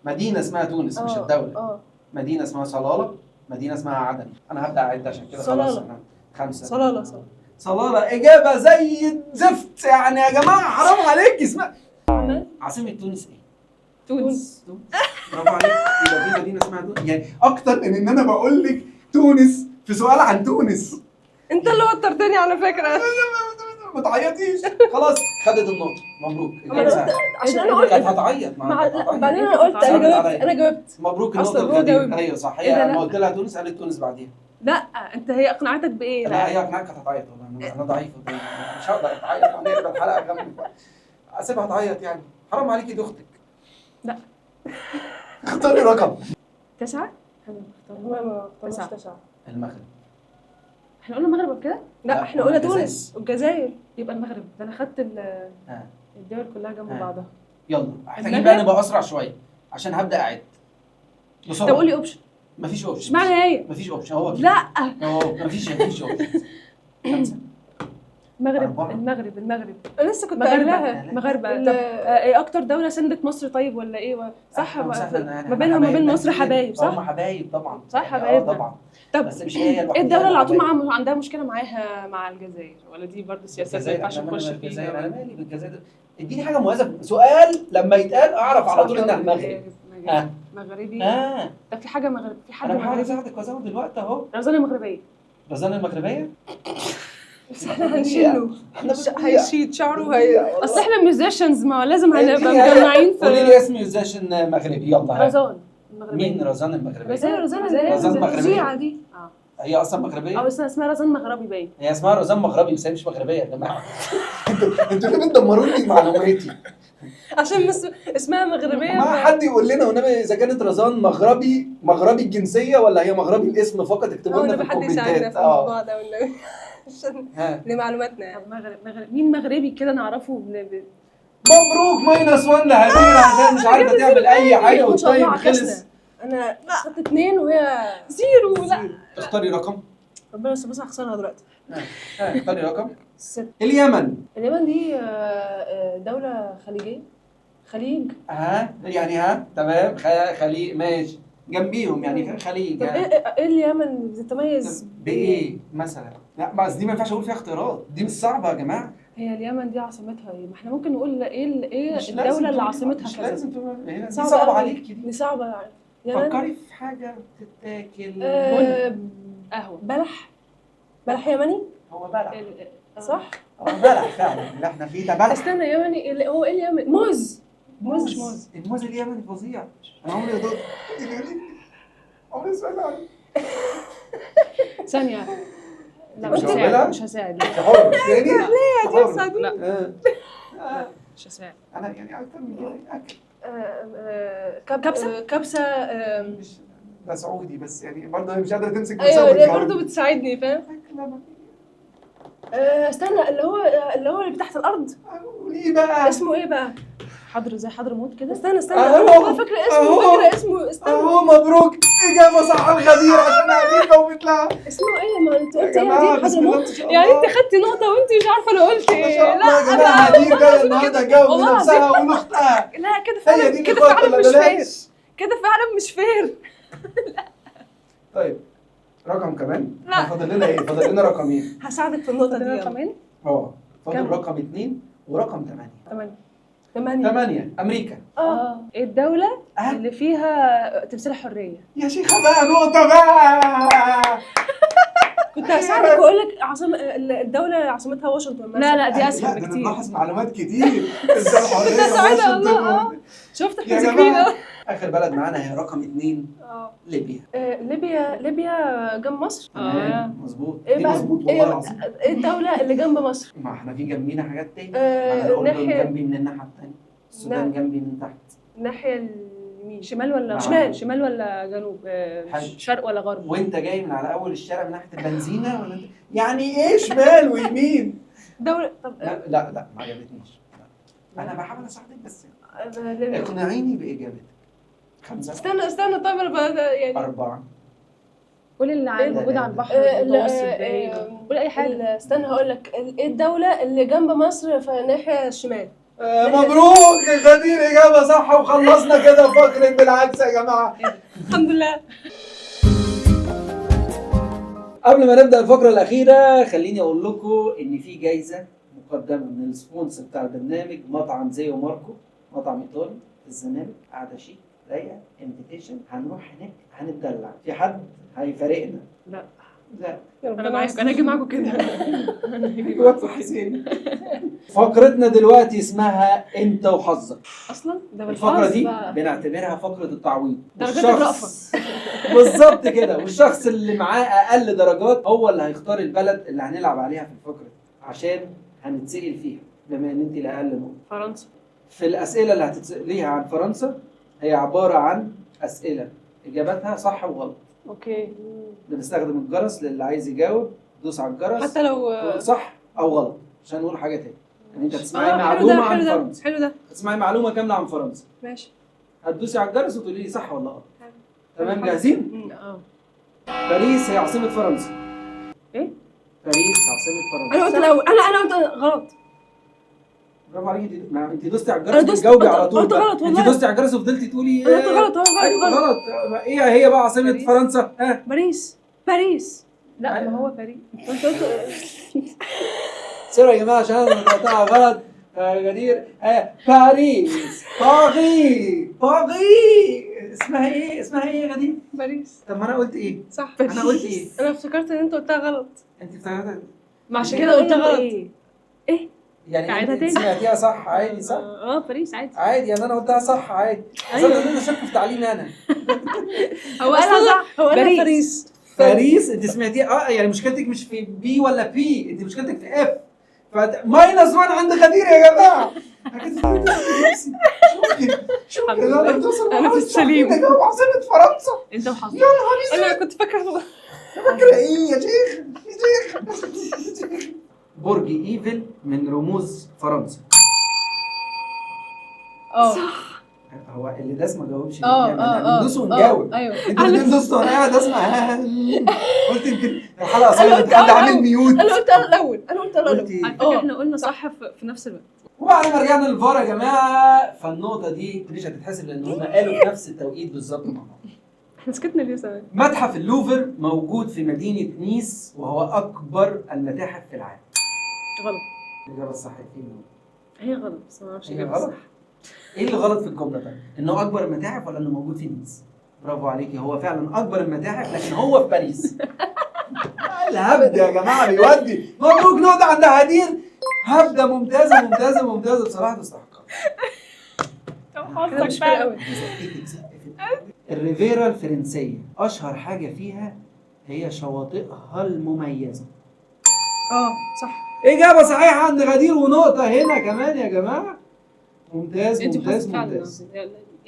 S1: مدينة اسمها تونس مش الدولة. مدينة اسمها صلاله، مدينة اسمها عدن. انا هبدا اعد عشان كده خلاص.
S2: صلالة.
S1: أنا 5.
S2: صلاله صلاله.
S1: صلاله اجابه زي الزفت يعني يا جماعة، حرام عليك. اسمها عاصمة تونس ايه؟
S3: تونس.
S1: تونس. برافو عليك. يبقى في مدينة اسمها تونس يعني.
S4: اكتر من ان انا بقول لك تونس في سؤال عن تونس.
S2: انت اللي وترتني على فكرة.
S4: ما تعيطيش.
S1: خلاص خدت النقطة، مبروك.
S2: أنا
S1: إجابة
S2: قلت
S1: سهلة.
S2: عشان انا قلت
S1: كانت هتعيط. ما
S2: مع...
S1: كانت
S2: لا
S1: هتعيط.
S2: بعدين انا قلت انا
S1: صعبت
S2: جاوبت
S1: عليا.
S2: انا جاوبت.
S1: مبروك النقطة
S2: أصلاً هو
S1: الغدير.
S2: جاوب.
S1: ايوه صح،
S3: إيه
S1: هي
S3: ده؟
S1: لما
S3: لا.
S1: قلت لها تونس قالت تونس بعديها.
S3: لا انت هي اقنعتك بايه؟
S1: لا هي اقنعتك، كانت هتعيط والله. انا ضعيف قدامها. مش هقدر اتعيط وهنقلب الحلقة غم. اسيبها تعيط يعني، حرام عليكي دي اختك.
S3: لا.
S4: اختاري رقم.
S3: 9.
S2: ما اخترناش
S3: 9.
S2: 9.
S1: المغرب.
S3: احنا قلنا المغرب قبل كده؟
S2: لا احنا قلنا
S1: الجزائر.
S2: تونس والجزائر.
S3: يبقى المغرب. ده انا خدت
S1: آه.
S3: الدول كلها جنب
S1: آه.
S3: بعضها.
S1: يلا محتاجين
S3: المغرب؟
S1: بقى نبقى اسرع شوية عشان هبدا اعد بسرعة.
S3: طب قولي option.
S1: مفيش option.
S3: اشمعنى هي؟
S1: مفيش option هو كده.
S3: لا
S1: هو مفيش option. 5.
S3: المغرب
S1: 4.
S3: المغرب المغرب.
S2: انا لسه كنت
S3: مغاربة.
S2: قايلاها.
S3: مغاربة. طب ايه اكتر دولة سندت مصر طيب ولا ايه؟ صح، ما بينها وما بين مصر حبايب صح؟
S1: هم حبايب طبعا.
S3: صح،
S1: يعني
S3: حبايبنا.
S1: طبعا.
S3: طب
S1: بس مش هي الوحيدة.
S3: ايه الدولة اللي على طول
S1: حبايب.
S3: عندها مشكلة معاها مع الجزائر؟ ولا دي برضه سياسات ما
S1: الجزائر،
S3: ينفعش
S1: أنا
S3: نخش
S1: مالي بالجزائر،
S3: فيها؟
S1: انا مالي بالجزائر. اديني حاجة مميزة، سؤال لما يتقال اعرف على طول انها المغرب. آه.
S3: مغربي.
S1: اه
S3: طب في حاجة مغرب، في حد
S1: انا بحاول
S3: مغربي؟
S1: اساعدك وازود الوقت اهو.
S3: رزانة مغربية.
S1: رزانة المغربية؟
S2: بس احنا هنشيله.
S4: احنا بنضيع.
S2: هيشيل شعره هي.
S3: اصل احنا musicians، ما لازم هنبقى
S1: اديني-
S3: مجمعين في
S1: قولي لي اسم musician مغربي يلا. ها.
S3: رزان المغربية.
S1: مين رزان المغربية؟
S2: رزان رزان
S1: رزان مغربية.
S2: المذيعة دي.
S3: اه
S1: هي اصلا مغربية؟
S3: او اسمها رزان مغربي باين.
S1: هي اسمها رزان مغربي بس هي مش مغربية يا جماعة.
S4: انتوا ليه بتدمروا لي معلوماتي؟
S2: عشان مس... اسمها مغربية.
S4: ما حد يقول لنا والنبي اذا كانت رزان مغربي، مغربي الجنسية ولا هي مغربي الاسم فقط؟ اكتبوا لنا في
S2: والنبي حد يساعدنا
S4: الكومنتات.
S2: في الموضوع ده والنبي عشان
S1: ها.
S2: لمعلوماتنا يعني.
S3: طب مغرب مغرب مين مغربي كده نعرفه
S1: مبروك minus 1 لهدير عشان مش عارفه تعمل اي حاجة
S3: ما شاء الله
S1: وال time خلص.
S3: عكسنا.
S2: انا خدت 2 وهي
S3: zero. لا
S1: اختاري رقم.
S2: ربنا يستر بس هخسرها دلوقتي.
S1: ها، اختاري رقم.
S2: 6.
S1: اليمن.
S2: اليمن دي دولة خليجية، خليج.
S1: ها يعني ها تمام، خليج ماشي جنبيهم يعني خليج.
S2: طب
S1: ها.
S2: ايه اليمن بتتميز
S1: بايه مثلا؟ لا بس دي ما ينفعش اقول فيها اختيارات، دي مش صعبة يا جماعة.
S3: هي اليمن دي عاصمتها ايه؟ ما احنا ممكن نقول ايه ايه
S1: مش لازم
S3: الدولة اللي
S1: تقولي-
S3: عاصمتها
S1: مش
S3: كذا.
S1: لازم تقولي، هي دي
S2: صعبة
S1: صعبة
S2: أوي.
S1: عليكي دي.
S2: دي صعبة يعني. اليمن
S1: فكري في حاجة بتتاكل.
S3: قهوة.
S2: بلح، بلح يمني.
S1: هو بلح.
S2: صح؟
S1: هو بلح فعلا اللي احنا فيه ده بلح.
S3: استنى يمني اللي هو ايه اليمن؟ موز. موز مش موز.
S1: الموز اليمني فظيع. انا عمري ما دقت.
S4: عمري سمعت عنه.
S3: ثانية. لا مش
S1: مش هقولها؟
S3: هساعد، مش هساعد. لا
S4: حر تاني؟
S1: ليه
S3: لا.
S1: آه.
S3: مش هساعد.
S4: انا يعني اكتر من كده اكل.
S2: كبسة؟ كبسة.
S4: مش ده سعودي بس يعني برضه هي مش قادرة تمسك نفسها
S2: ايوه
S4: وتجاوب.
S2: برضه بتساعدني فاهم.
S4: أكلة ما
S2: استنى اللي هو اللي تحت الارض.
S4: قولي بقى.
S2: اسمه ايه بقى؟
S3: حضر زي حضرموت كده.
S2: استنى استنى
S4: أهو.
S2: انا فاكره اسمه،
S4: أهو.
S2: فاكره اسمه، استنى.
S4: اهو مبروك اجابه صح الغدير عشان هدير فوت لها.
S2: اسمه ايه؟ ما انت
S4: يا
S2: قلت ايه
S4: جماعة
S2: دي
S4: بسم الله
S2: حضرموت.
S4: ما شاء
S3: يعني
S4: الله.
S3: انت خدتي نقطة وانت مش عارفة انا قلت
S4: ما
S3: ايه.
S4: شاء الله يا
S3: لا
S4: جماعة هدير جاية النهارده جاوب
S3: والله
S4: لنفسها ولاختها.
S3: لا كده
S4: هي
S3: فعلا،
S4: دي
S3: كده
S4: الاخوات
S3: فعلا
S4: ولا
S3: مش fair.
S4: بلاش.
S3: كده فعلا مش fair.
S4: طيب رقم كمان.
S3: لا.
S1: فاضل لنا ايه؟ فاضل لنا رقمين.
S2: هساعدك في النقطة دي يلا.
S3: رقمين.
S1: اه فاضل
S3: كم؟
S1: رقم 2 ورقم 8.
S3: 8.
S2: 8.
S1: 8 امريكا.
S2: اه
S3: ايه الدولة
S1: آه.
S3: اللي فيها تمثال الحرية؟
S4: يا شيخه بقى نقطة بقى.
S2: كنت هساعدك واقول لك عاصمة الدولة عاصمتها واشنطن مثلا.
S3: لا لا دي
S4: لا،
S3: اسهل
S4: ده انا
S3: بكتير.
S4: ملاحظ معلومات كتير. كنت
S3: هساعدها والله، آه. شفت احنا
S4: يا
S3: ذاكرين.
S4: جماعة.
S1: اخر بلد معانا هي رقم 2، ليبيا.
S2: ليبيا، ليبيا جنب مصر.
S1: تمام مظبوط.
S2: ايه
S1: دي
S2: بقى؟
S4: مظبوط
S2: ايه
S4: والله العظيم.
S2: ايه الدولة اللي جنب مصر؟
S1: ما احنا في جنبينا حاجات تاني.
S2: آه،
S1: ما أنا الاردن
S2: ناحية-
S1: جنبي من الناحية التانية، السودان
S2: نعم.
S1: جنبي من تحت.
S2: الناحية يمين.
S3: شمال ولا
S1: نعم.
S3: شمال؟ شمال ولا جنوب؟
S1: حلو.
S3: شرق ولا غرب؟
S4: وانت جاي من على اول الشارع من ناحية البنزينه ولا انت يعني ايه شمال ويمين؟
S2: دولة. طب
S4: لا لا لا، ما عجبتنيش. لا. انا بحاول اساعدك بس اقنعيني باجابتك. 5
S2: استنى استنى، طيب انا يعني
S4: 4
S3: قول اللي موجود على البحر المتوسط باين. قول اي حاجة.
S2: استنى هقول لك، ايه الدولة اللي جنب مصر في الناحية الشمال؟
S4: مبروك يا غدير، اجابه صح، وخلصنا كده فقره بالعكس يا جماعة.
S2: الحمد لله.
S1: قبل ما نبدا الفقرة الاخيرة خليني اقول لكم ان في جايزة مقدمه من ال sponsor بتاع البرنامج، مطعم زيو ماركو، مطعم ايطالي في الزمالك، قاعدة شيك رايقة، invitation، هنروح هناك هنتدلع. في حد هيفارقنا؟
S3: لا.
S4: لا
S3: انا معاكم، انا هاجي معاكم كده.
S4: واقفة حسين.
S1: فقرتنا دلوقتي اسمها انت وحظك.
S3: اصلا ده
S1: الفقرة
S3: بالحظ
S1: دي
S3: بقى.
S1: بنعتبرها فقره التعويض.
S3: درجات
S1: والشخص- بالظبط كده، والشخص اللي معاه اقل درجات هو اللي هيختار البلد اللي هنلعب عليها في الفقرة دي، عشان هنتسال فيها بما ان انت الاقل نقطة.
S3: فرنسا.
S1: في الاسئلة اللي هتتساليها عن فرنسا هي عبارة عن اسئلة اجابتها صح وغلط.
S3: okay.
S1: بنستخدم الجرس للي عايز يجاوب، دوس على الجرس
S2: حتى لو
S1: تقول صح او غلط عشان نقول حاجة تاني. يعني انت هتسمعي
S2: حلو ده،
S1: معلومة عن
S2: حلو ده،
S1: فرنسا،
S2: حلو ده،
S1: هتسمعي معلومة كاملة عن فرنسا،
S2: ماشي.
S1: هتدوسي على الجرس وتقولي لي صح ولا غلط.
S2: حلو.
S1: تمام، جاهزين؟
S3: اه.
S1: باريس هي عاصمة فرنسا.
S3: ايه؟
S1: باريس عاصمة فرنسا.
S2: انا قلت الاول، انا قلت غلط.
S1: برافو عليكي، انت ما انت دوستي على
S2: أنا
S1: الجرس
S2: دوست-
S1: بتجاوبي على طول
S2: قلت
S1: بقى.
S2: غلط
S1: انت
S2: والله.
S1: دوستي على الجرس وفضلتي تقولي
S2: انا قلت غلط، هو غلط
S1: أيوة
S2: غلط.
S1: غلط. ايه هي بقى عاصمة
S3: باريس.
S1: فرنسا؟ ها؟
S2: باريس باريس.
S3: لا ما هو باريس.
S2: انت قلت
S1: sorry يا جماعة عشان انا قطعتها غلط. غدير، باريس، باغي باغي، اسمها ايه؟ اسمها ايه يا غدير؟
S2: باريس.
S4: طب ما انا قلت ايه؟
S2: صح.
S4: انا قلت ايه؟
S2: انا افتكرت ان انت قلتها غلط.
S4: انت افتكرت
S3: ما عشان
S2: كده
S3: كده
S2: قلت
S3: قلت
S2: غلط.
S3: ايه؟ ايه؟
S4: يعني
S3: عيدها
S4: انت
S3: تاني.
S4: سمعتيها صح عادي صح؟
S3: اه باريس عادي.
S4: عادي يعني انا قلتها صح عادي.
S3: أيوة.
S4: ايوه انا شك في تعليمي انا.
S3: هو قالها صح.
S2: هو قالها
S3: باريس.
S2: باريس.
S4: باريس انت سمعتيها يعني مشكلتك مش في B ولا P، انت مشكلتك في F. minus 1 عند غدير يا جماعة. انا كنت بقول نفسي مش ممكن، مش ممكن انا بتوصل
S3: أنا في السليم.
S4: ده جاوب عاصمة فرنسا.
S3: انت وحظك.
S4: يا نهار اسود.
S2: انا كنت فاكره
S4: فاكره ايه يا شيخ؟ يا شيخ.
S1: برج ايفل من رموز فرنسا.
S3: اه
S4: هو اللي داس ما جاوبش ليه؟
S3: اه
S4: يعني
S3: اه
S4: بندوس ونجاوب.
S3: ايوه.
S4: انتوا الاثنين دوستوا وانا قاعد اسمع. قلت يمكن الحلقة
S2: أنا
S4: صعبة،
S2: قلت
S4: حد
S2: أول.
S4: عامل mute.
S2: انا قلت انا الاول، انا قلت انا
S4: قلت
S2: الاول.
S4: ايه؟
S3: على فكرة احنا قلنا صح في نفس الوقت.
S1: وبعد ما رجعنا للفار يا جماعة فالنقطه دي مش هتتحسب لان هم قالوا في نفس التوقيت بالظبط مع بعض.
S3: احنا سكتنا ليه زمان؟
S1: متحف اللوفر موجود في مدينة نيس وهو اكبر المتاحف في العالم.
S3: غلط.
S1: الاجابة الصح ايه؟
S3: هي غلط بس ما اعرفش
S1: هي
S3: اجابه
S1: غلط؟
S3: الصح.
S1: ايه اللي غلط في الجملة طيب؟ انه اكبر المتاحف ولا انه موجود في نيس؟ برافو عليكي، هو فعلا اكبر المتاحف لكن هو في باريس.
S4: الهبد يا جماعة بيودي.
S1: مبروك نقطة عند هدير، هبده ممتازة ممتازة ممتازة بصراحة تستحقها.
S2: كده مش فارق قوي.
S1: زقتك زقتك. الريفيرا الفرنسية أشهر حاجة فيها هي شواطئها المميزة.
S2: اه صح.
S1: إجابة صحيحة عند غدير ونقطة هنا كمان يا جماعة. ممتاز
S3: انت
S1: ممتاز
S3: وحظك فعلا.
S1: ممتاز.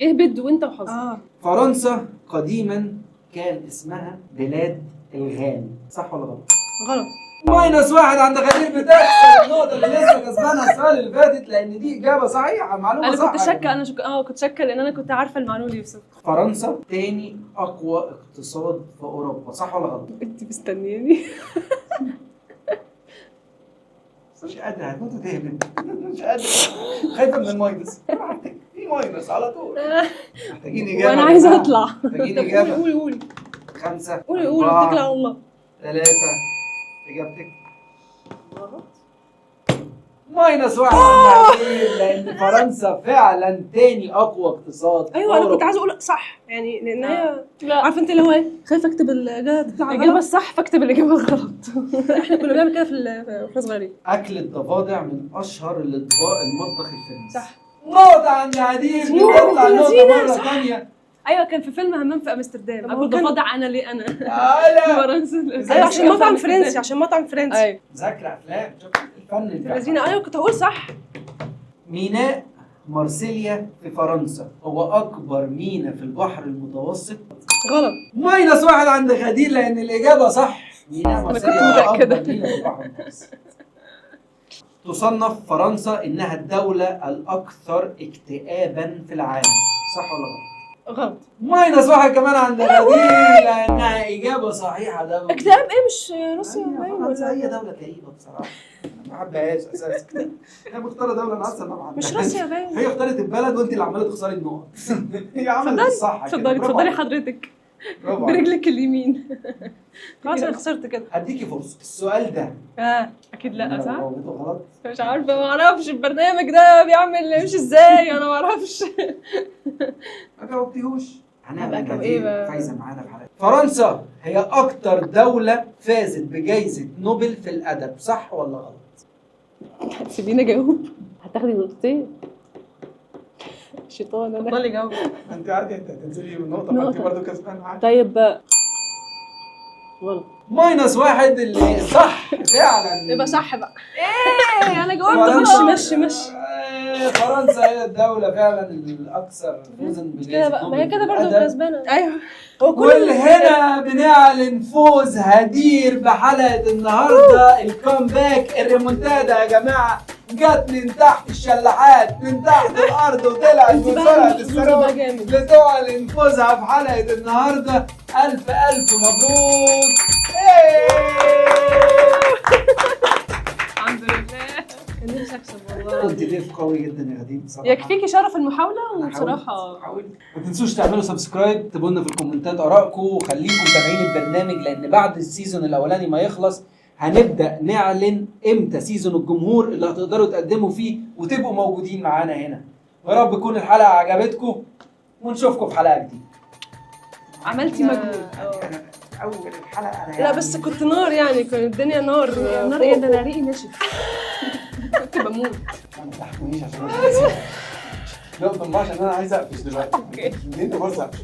S3: اهبد وانت وحظك.
S2: اه
S1: فرنسا قديما كان اسمها بلاد الغال، صح ولا غلط؟
S2: غلط.
S1: minus 1 عند غدير، بتخسر النقطة اللي لسه كسبانها السنة اللي فاتت لأن دي إجابة صحيحة، معلومة
S3: انا
S1: صح.
S3: كنت شاكه، انا شك... اه كنت شاكه لان انا كنت عارفه المعلومة دي بس.
S1: فرنسا تاني أقوى اقتصاد في أوروبا، صح ولا غلط؟
S3: انت مستنياني.
S4: مش قادرة، هتموت وتهبد. مش قادرة، خايفة من ال minus. براحتك، في minus على طول. محتاجين إجابة
S3: وانا
S4: يا
S3: عايزه
S4: جماعة.
S3: اطلع.
S4: محتاجين
S2: طب قولي
S4: إجابة.
S2: قولي قولي
S1: 5
S2: قولي قولي، اتكل على الله.
S1: 3 إجابتك minus 1 لأن فرنسا فعلا تاني أقوى اقتصاد.
S2: ايوه انا كنت
S1: أوروبا.
S2: عايزه اقول صح يعني لان هي
S3: لا
S2: عارفه انت اللي هو ايه، خايفة اكتب الاجابة تطلع
S3: الاجابة
S2: غلط.
S3: الصح فاكتب الاجابة الغلط.
S2: احنا كنا بنعمل كده في واحنا صغيرين.
S1: أكل الضفادع من أشهر الأطباق المطبخ الفرنسي.
S2: صح.
S1: نقطة عند عديل، بتطلع نقطة مرة ثانية.
S3: ايوه كان في فيلم همام في امستردام،
S2: طب هو
S3: اكل
S2: كان-
S3: ضفادع انا ليه انا
S1: هلا
S3: فرنسا.
S2: ايوه عشان مطعم فرنسي، عشان مطعم فرنسي.
S3: ايوه
S1: مذاكرة أفلام، شوف الفن الفن.
S2: لذينه. ايوه كنت هقول صح.
S1: ميناء مارسيليا في فرنسا هو اكبر ميناء في البحر المتوسط؟
S2: غلط.
S1: minus واحد عند غدير لان الاجابة صح. ميناء مارسيليا
S3: كنت
S1: هو
S3: متأكدة.
S1: اكبر ميناء في البحر المتوسط. تصنف فرنسا انها الدولة الاكثر اكتئابا في العالم، صح ولا غلط؟
S2: غلط.
S1: minus واحد كمان عند غدير لانها اجابه صحيحه. ده
S2: اكتئاب ايه؟ مش روسيا
S4: أيوة،
S2: باين
S4: فرنسا
S2: ولا
S4: هي دولة كئيبة بصراحة، أنا ما بحبهاش أساسا. هي مختارة دولة أنا أصلا ما بحبهاش.
S2: مش روسيا باين.
S4: هي اختارت البلد وأنت اللي عمالة تخسري النقط. هي عملت الصح كده.
S3: اتفضلي
S4: برافو
S3: اتفضلي
S4: عليك.
S3: حضرتك
S4: برافو عليك.
S3: برجلك اليمين.
S2: خلاص انا خسرت كده.
S4: هديكي فرصة السؤال ده.
S3: اكيد لا صح؟
S4: جاوبته غلط.
S3: مش عارفه، ما اعرفش البرنامج ده بيعمل مش ازاي، انا ما اعرفش.
S4: ما جاوبتيهوش.
S1: هنعمل
S2: هبقى
S1: غدير
S3: إيه بقى؟
S1: فايزه معانا في حلقة. فرنسا هي اكتر دولة فازت بجائزة نوبل في الادب، صح ولا غلط؟
S3: هتسيبيني اجاوب؟ هتاخدي نقطتين. شيطان انا.
S2: اتفضلي جاوب.
S4: أنت عادي، أنت هتنزلي بنقطة، ما أنت
S3: نقطة.
S4: برضه كسبان عادي.
S3: طيب غلط.
S1: minus واحد اللي صح فعلا.
S2: يبقى صح بقى.
S3: ايه انا جاوبت.
S1: فرنسا-
S2: مشي مشي مشي.
S1: فرنسا هي الدولة فعلا الأكثر فوزا بجائزة
S2: كده بقى، ما هي
S1: نوبل
S2: كده
S1: في
S2: برضه
S1: الأدب.
S2: كسبانه. ايوه هو كل
S1: والهنا بنعلن فوز هدير بحلقة النهاردة، ال comeback الريمونتادا يا جماعة، جت من تحت الشلاحات، من تحت الأرض، وطلعت
S2: انت بقى
S1: بسرعة
S2: عندك حظوظ
S1: الصاروخ
S2: بقى جامد.
S1: لتعلن فوزها في حلقة النهاردة. ألف ألف مبروك. إيه!
S3: الحمد لله.
S2: كان نفسي اكسب والله.
S1: كنت ضيف قوي جدا يا غدير بصراحة.
S3: يكفيكي شرف المحاولة
S1: أنا
S3: وبصراحة
S1: حاولت. ما تنسوش تعملوا subscribe، اكتبوا لنا في الكومنتات ارائكم، وخليكم متابعين البرنامج لان بعد ال season الاولاني ما يخلص هنبدا نعلن امتى season الجمهور اللي هتقدروا تقدموا فيه وتبقوا موجودين معانا هنا. ويا رب تكون الحلقة عجبتكم ونشوفكم في حلقة جديدة.
S3: عملتي مجهود.
S4: أنا أول الحلقة أنا
S2: لا بس كنت نار يعني، كانت الدنيا نار.
S3: نار ايه ده؟ انا ريقي نشف. كنت بموت.
S4: ما تضحكونيش عشان أنا عايز أقفش. لا طب عشان أنا عايز أقفش دلوقتي.
S3: okay.
S4: اديني فرصة أقفش.